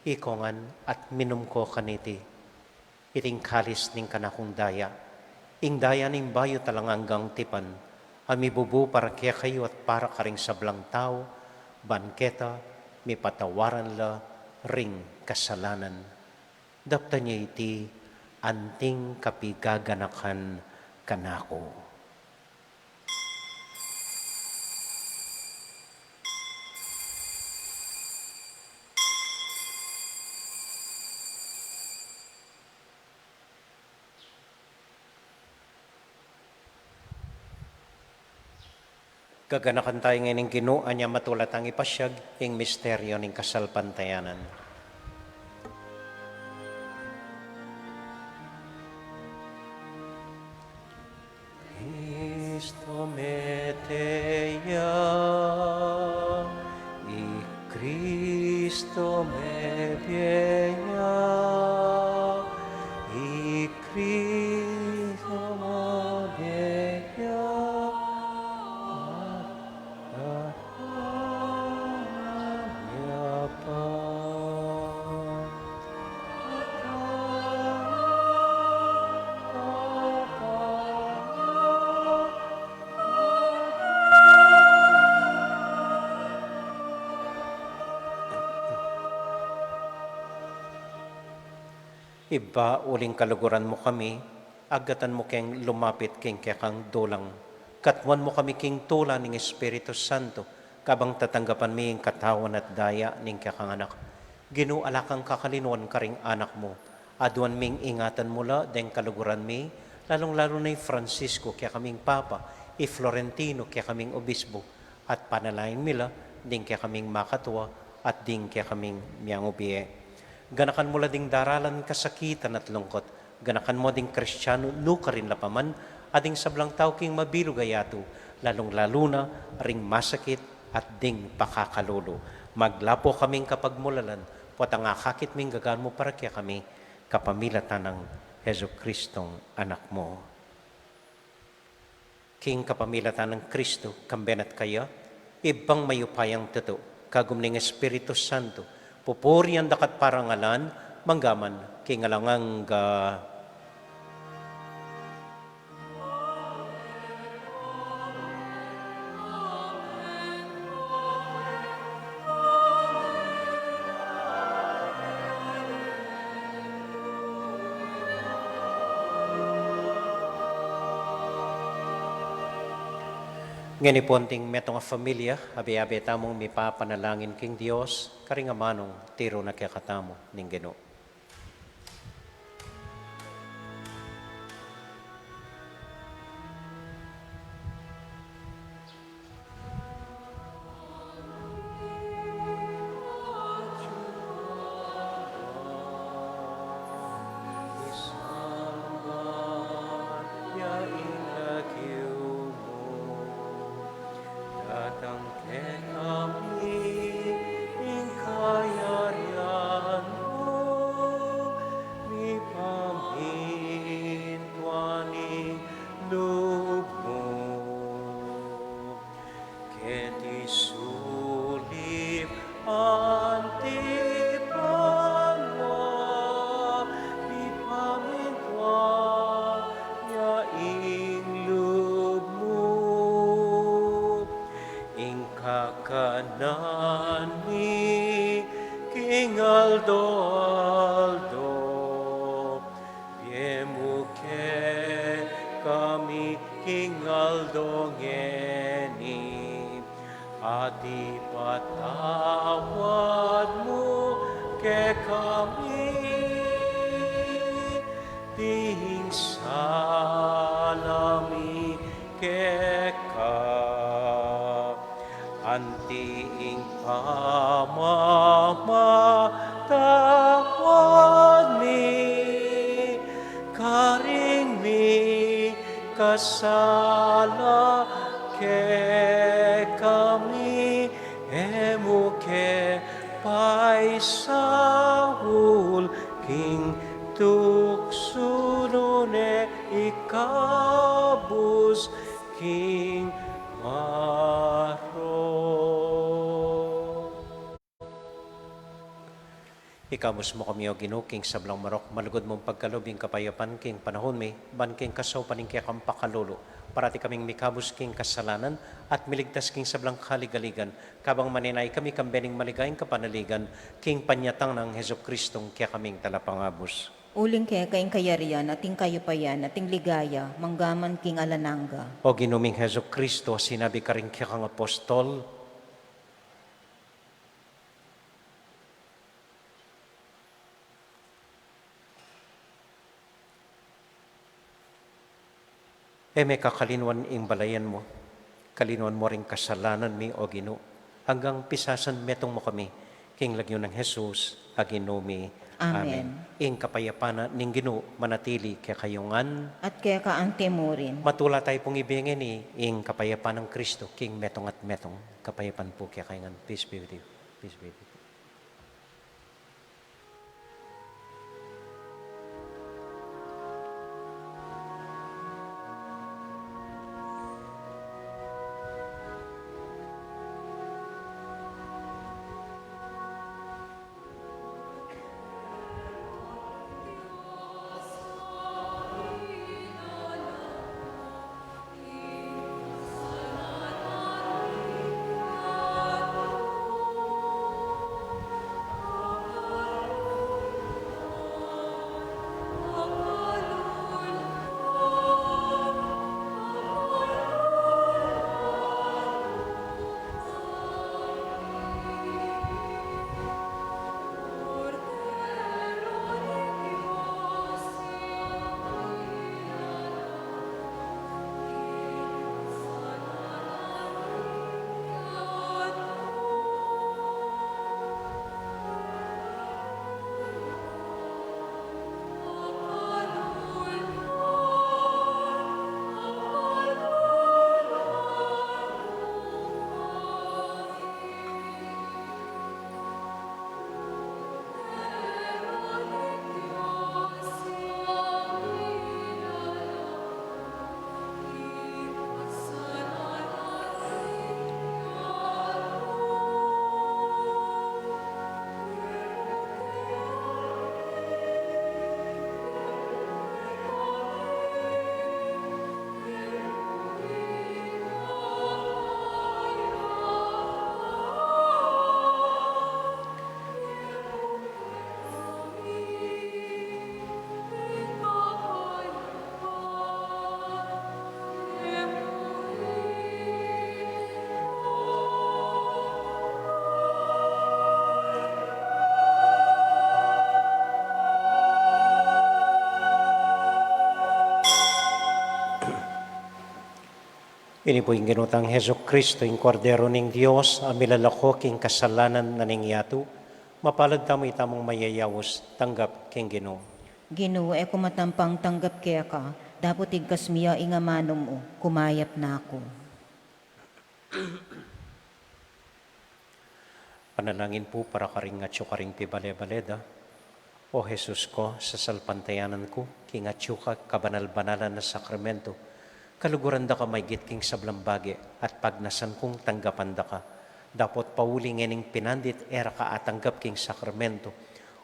ikongan at minum ko kaniti. Iting kalis ning kanakung daya, ing daya ning bayu at alang anggang tipan, a mibubu para kekayu at para karing sablang tau, ban keta mipatawaran la ring kasalanan. Daptan ye iti anting kapigaganakan kanaku. Gaganakan tayu ngeni ning Ginu, anya matula tang ipasiag ing misteryu ning kasalpantayanan. Kristu mete ya, i Kristu mebie ya, i Kristu mebie ya. Ibpa, uling kaluguran mu kami, agatan mu keng lumapit king kekang dulang. Katmuan mu kami king tula ning Espiritu Santo, kabang tatanggapan mi ing katawan at daya ning kekang Anak. Ginu, ala kang kakalinuan karing anak mu. Aduan ming ingatan mu la deng kaluguran mi, lalung-lalu na i Francisco, kekaming Papa, i Florentino, kekaming Obispo, at panalangin mi la ding kekaming makatua at ding kekaming miangubie. Ganakan mu la ding daralan kasakitan at lungkut. Ganakan mu ding Kristianu nukarin la pa man, a ding sablang tau king mabilug a yatu, lalung-lalu na ring masakit at ding pakakalulu. Maglapu kaming kapagmulalan, potang akakit ming gagan mu para kekami, kapamilatan nang Jesucristong Anak mu. King kapamilatan nang Kristu, kambe na at kaya, Ibpang mayupayang tutu, kagum ning Espiritu Santo, pupurian da ka at parangalan, mangga man king alang angga. Ngeni pung metung a familia, abe-abe tamung mipapanalangin king Dios, karing amanung tiru na kekatamu ning Ginu. ing lub mu. Ing kakanan mi king aldo-aldo, ibie mu kekami king aldo ngeni, at ipatawad mu kekami ding sala mi keka, anti ing pamamatawad mi karing mikasala kekami, e mu ke paisaul king tuksu, nune ikabus king marok. Ikabus mu kami, O Ginu, king sablang marok, malugud mung pagkalub ing kapayapan king panahun mi, ban king kasaupan ning kekang pakalulu, parati kaming mikabus king kasalanan, at miligtas king sablang kaligaligan, kabang manenaya kami kambe ning maligayang kapanaligan, king panyatang nang Jesucristong kekaming Talapangabus. Uling keka ing kayarian, at ing kayupayan, at ing ligaya, mangga man king alang angga. O Ginu ming Jesucristo, sinabi karing kekang apostol, e me kakalinuan ing balayan mu, kalinuan mu ring kasalanan mi, O Ginu, anggang pisasan metung mu kami king lagyu nang Jesus a Ginu mi. Amen. Amen. Ing kapayapan na ning Ginu manatili kekayu ngan. At keka anti mu rin. Matula tayu pung ibie ngeni ing kapayapan nang Kristo king metung at metung. Kapayapan pu kekayu ngan. Peace be with you. Peace be with you. Ini pu ing Ginu tang Jesucristo, ing Kordero ning Dios, a milalako king kasalanan na ning yatu. Mapalad tamu itamung mayayaus tanggap king Ginu. Ginu, e ku matampang tanggap keka, dapot igkas mi ya ing amanu mu, kumayap na ku. Panalangin pu para karing atyu karing pibale-bale da. O Jesus ku, sasalpantayanan ku king atyu ka kabanal-banalan a sakramento, kaluguran da ka maigit king sablang bage at pagnasan kung tanggapan da ka. Dapot pauli ngening pinandit e ra ka atanggap king sakramento,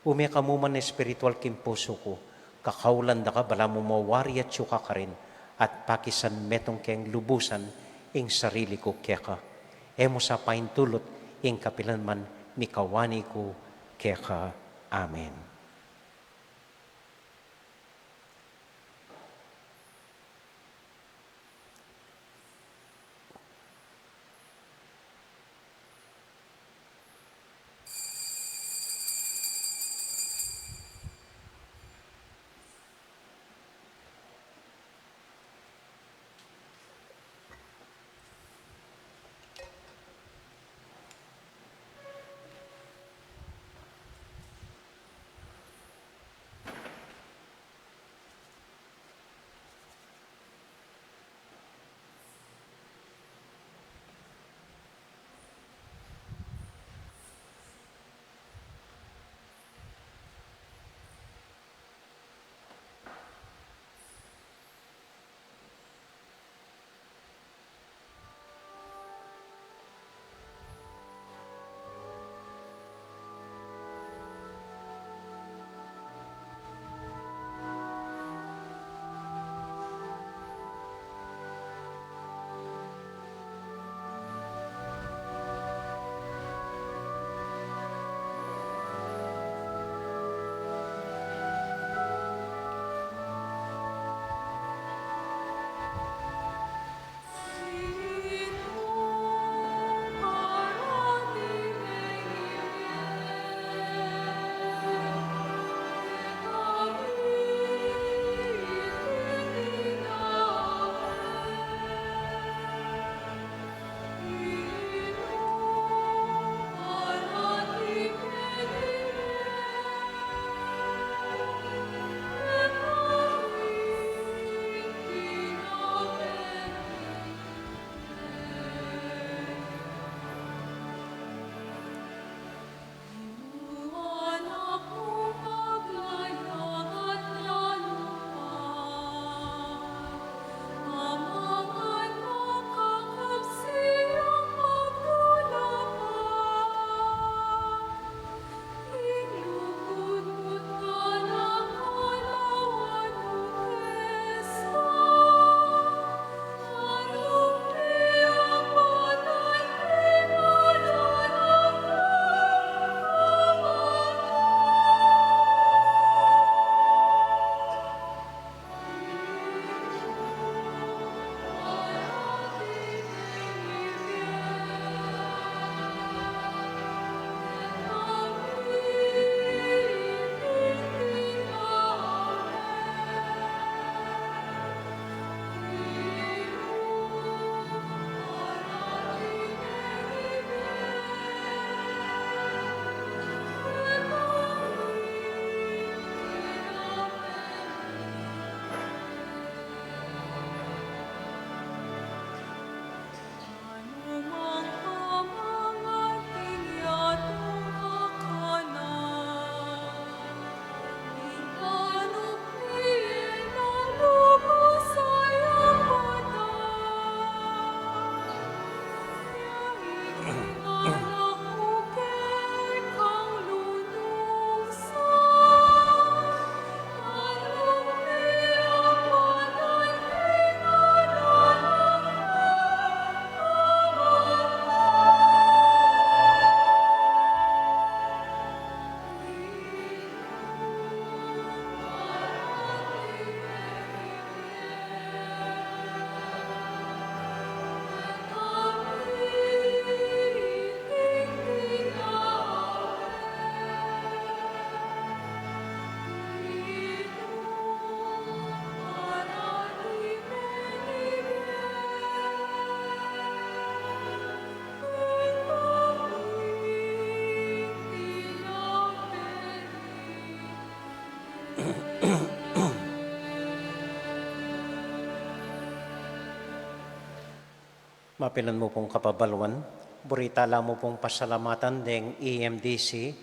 ume ka mu man espiritual king pusu ku, kakaulan da ka balamu mawari atyu ka karin, at pakisan metung keng lubusan ing sarili ku keka. E mu sa paintulut ing kapilan man, mikawani ku keka. Amen. Mapilan mu pung kapabaluan, buri tala mu pung pasalamatan deng E M D C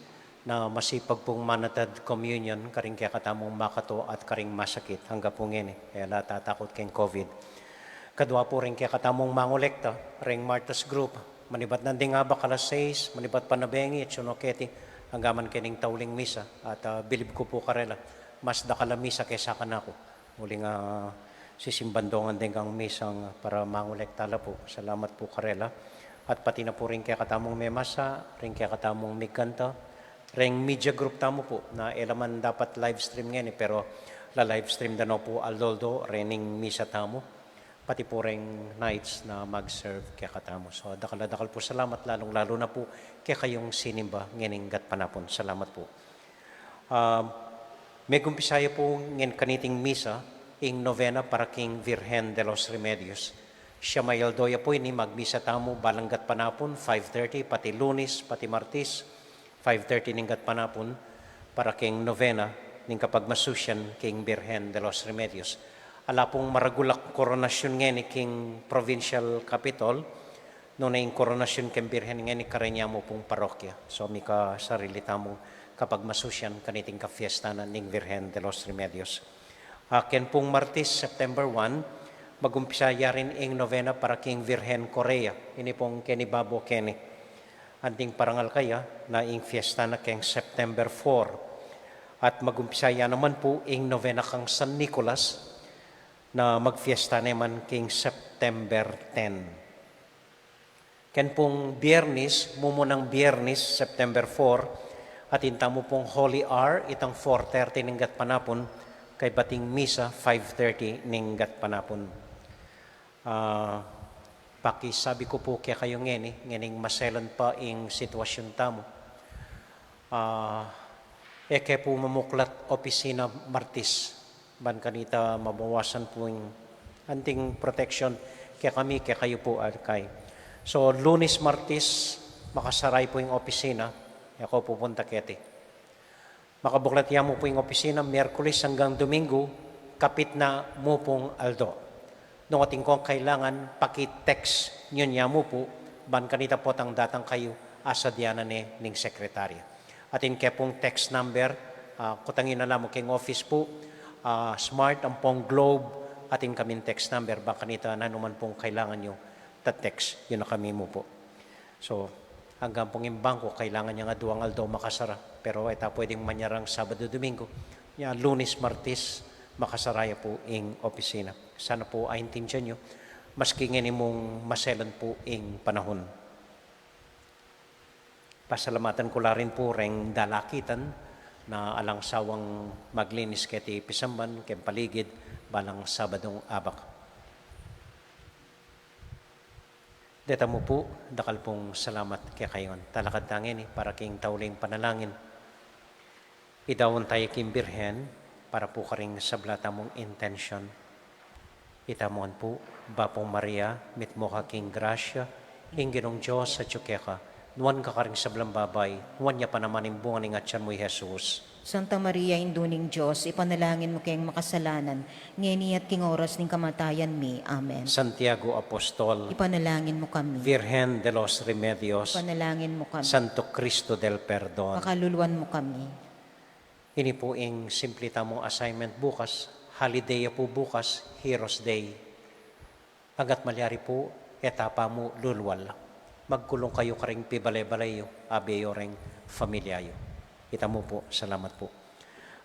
na masipag pung manatad communion karing kekatamung makato at karing masakit angga pu ngeni, e la tatakut keng COVID. Kadua pu ring kekatamung mangolekta, ring Martyrs Group, manibat nanding abak alas sais, manibat pa na bengi, atsu no keti, angga man kening tauling misa, at, ah, bilib ku pu karela, mas dakal a misa kesa kanaku. Uling, ah, Sisimban dongan deng kang misang para mangulekta la pu. Salamat pu karela. At pati na pu ring kekatamung memasa, ring kekatamung migkanta, ring media group tamu pu, na e la man dapat live stream ngeni, pero la live stream da no pu aldo-aldo rening misa tamu. Pati pu ring knights na mag-serve kekatamu. So, dakal a dakal pu salamat, lalung-lalu na pu kekayung sinimba ngening gatpanapun. Salamat pu. Ah, megumpisaya pu ngening kaniting misa ing novena para king Virgen de los Remedios. Siyam a aldo ya pu ini, magmisa tamu balang gatpanapun, five thirty, pati Lunis, pati Martis, five thirty ning gatpanapun, para king novena ning kapagmasusyan king Virgen de los Remedios. Ala pung maragul a koronasyun ngeni king provincial capitol, nune ing koronasyun keng Birhen ngeni kareng yamu pung parokya. So, mika sarili tamung kapagmasusyan kaniting kafiesta na ning Virgen de los Remedios. Ah, ken pung Martis, September one, magumpisa ya rin ing novena para king Virgen Correa. Ini pung keni babo keni. Anting parangal kaya na ing fiesta na keng September four. At magumpisa ya naman pu ing novena kang San Nicolas na magfiesta naman king September ten. Ken pung Biernis, mumunang Biernis, September four, atin tamu pung Holy Hour, itang four thirty ning gatpanapun, kaybat ing misa, five thirty ning gatpanapun. Ah, pakisabi ku pu kekayu ngeni, ngening maselan pa ing sitwasyun tamu. Ah, e ke pu mamuklat opisina Martis. Ban kanita mabawasan pu ing anting protection kekami, kekayu pu, alkay. So, Lunis, Martis, makasaray pu ing opisina, e ku pupunta keti. Makabuklat ya mu pu ing opisina, Miyerkules anggang Domingo, kapit na mu pung aldo. Nung atin kong kailangan, paki-text yu ya mu pu, ban kanita potang datang kayu, asadyanan ne ning sekretarya. Atin ke pung text number, ah, kutang yu na la mu keng office pu, ah, Smart ampong Globe, atin kaming text number, ban kanita nanu man pung kailangan yu, ta-text yu na kami mu pu. So, anggang pung ing bangko, kailangan yang aduang aldo makasara. Pero e ta pwedeng manyarang Sabado, Domingo. Ya, Lunis, Martis, makasara ya pu ing opisina. Sana pu aintindian yu, maski ngeni mung maselan pu ing panahun. Pasalamatan ku la rin pu reng dalakitan na alang sawang maglinis keti pisamban keng paligid balang Sabadung abak. Deta mu pu, dakal pung salamat kekayu ngan. Talakad ta ngeni para king tauling panalangin. Idaun ta ya king Birhen para pu karing sabla tamung intensyon. Ita mu ngan pu, Bapu Maria, mitmu ka king grasya, ing Ginung Dios atyu keka, nuan ka karing sablang babai, nuan ya pa naman ing bunga ning atyan mu, i Jesus. Santa Maria, Indu ning Dios, ipanalangin mu keng makasalanan, ngeni at king oras ning kamatayan mi. Amen. Santiago Apostol, ipanalangin mu kami. Virgen de los Remedios, ipanalangin mu kami. Santo Cristo del Perdon, pakaluluan mu kami. Ini pu ing simple tamung assignment bukas. Holiday ya pu bukas, Heroes Day. Angat malyari pu, e ta pa mu lulwal. Magkulung kayu karing pibale-bale yu, abe yu reng familia yu. Ita mu pu, salamat pu.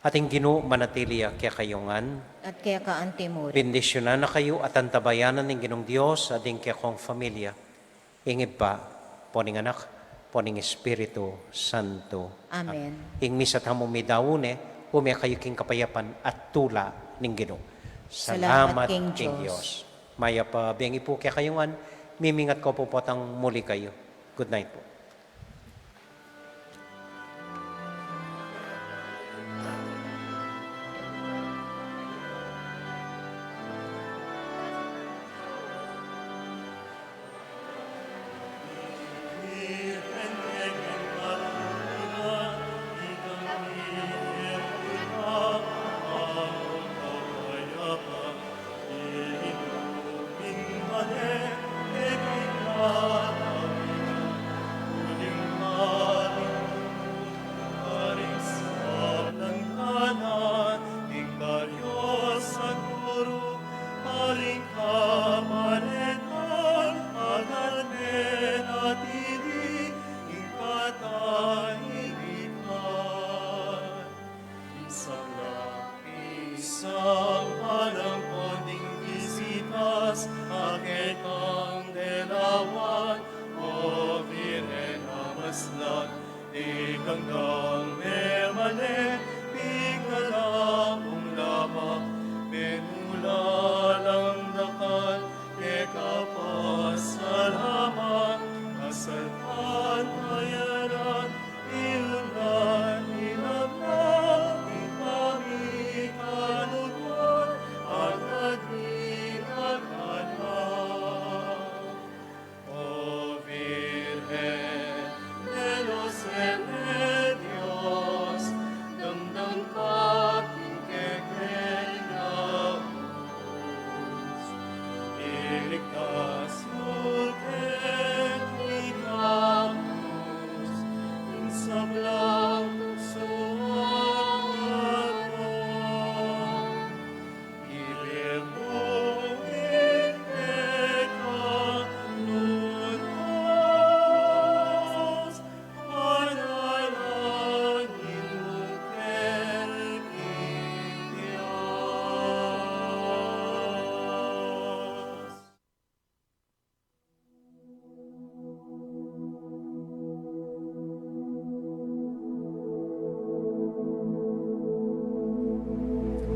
Ating Ginu manatili ya kekayu ngan. At keka antimurin. Bendisyunan na kayu at antabayanan ning Ginung Dios, ading kekong familia, ing Ibpa, pon ing Anak, pon ing Espiritu Santo. Amen. Ing misa tamu midaun ne, ume kayu king kapayapan at tula ning Ginu. Salamat king Dios. Mayap a bengi pu kekayu ngan, mimingat ku pu potang muli kayu. Good night pu.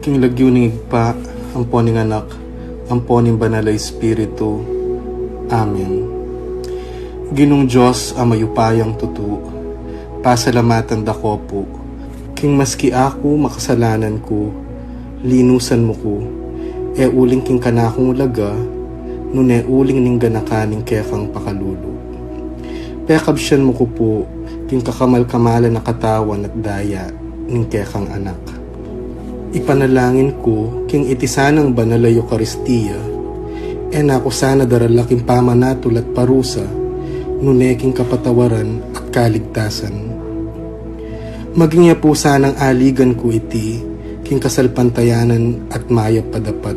King lagyu ning Ibpa, ampo ning Anak, ampo ning Banal a Espiritu. Amen. Ginung Dios a mayupayang tutu, pasalamatan da ka pu, king maski aku makasalanan ku, linusan mu ku, e uling king kanakung laga, nune uling ning ganakan ning kekang pakalulu. Pekabsian mu ku pu, king kakamal-kamalan a katawan at daya ning kekang Anak. Ipanalangin ku, king iti sanang banal a Eukaristia, e na ku sana darala king pamanatul at parusa, nune king kapatawaran at kaligtasan. Maging ya pu sanang aligan ku iti, king kasalpantayanan at mayap a dapat.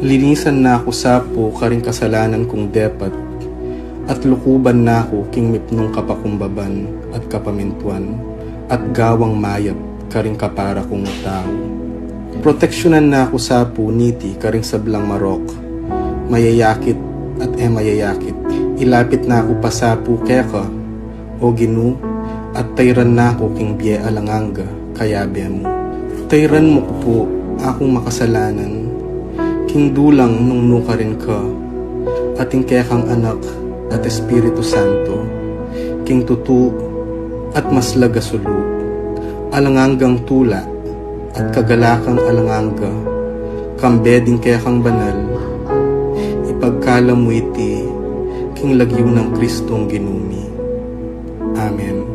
Linisan na ku sa pu karing kasalanan kung depat, at lukuban na ku king mipnung kapakumbaban at kapamintuan, at gawang mayap karing kapara kung tau. Proteksyunan na ku sa pu niti karing sablang marok, mayayakit at e mayayakit. Ilapit na ku pa sa pu keka, O Ginu, at tayran na ku king bie alang angga, kayabe mu. Tayran mu ku pu akung makasalanan, king dulang nung nukarin ka, at ing kekang Anak at Espiritu Santo, king tutu at maslag a sulu, alang anggang tula at kagalakang alang angga, kambe ding kekang banal, ipagkalam mu iti, king lagyu nang Kristong Ginu mi. Amen.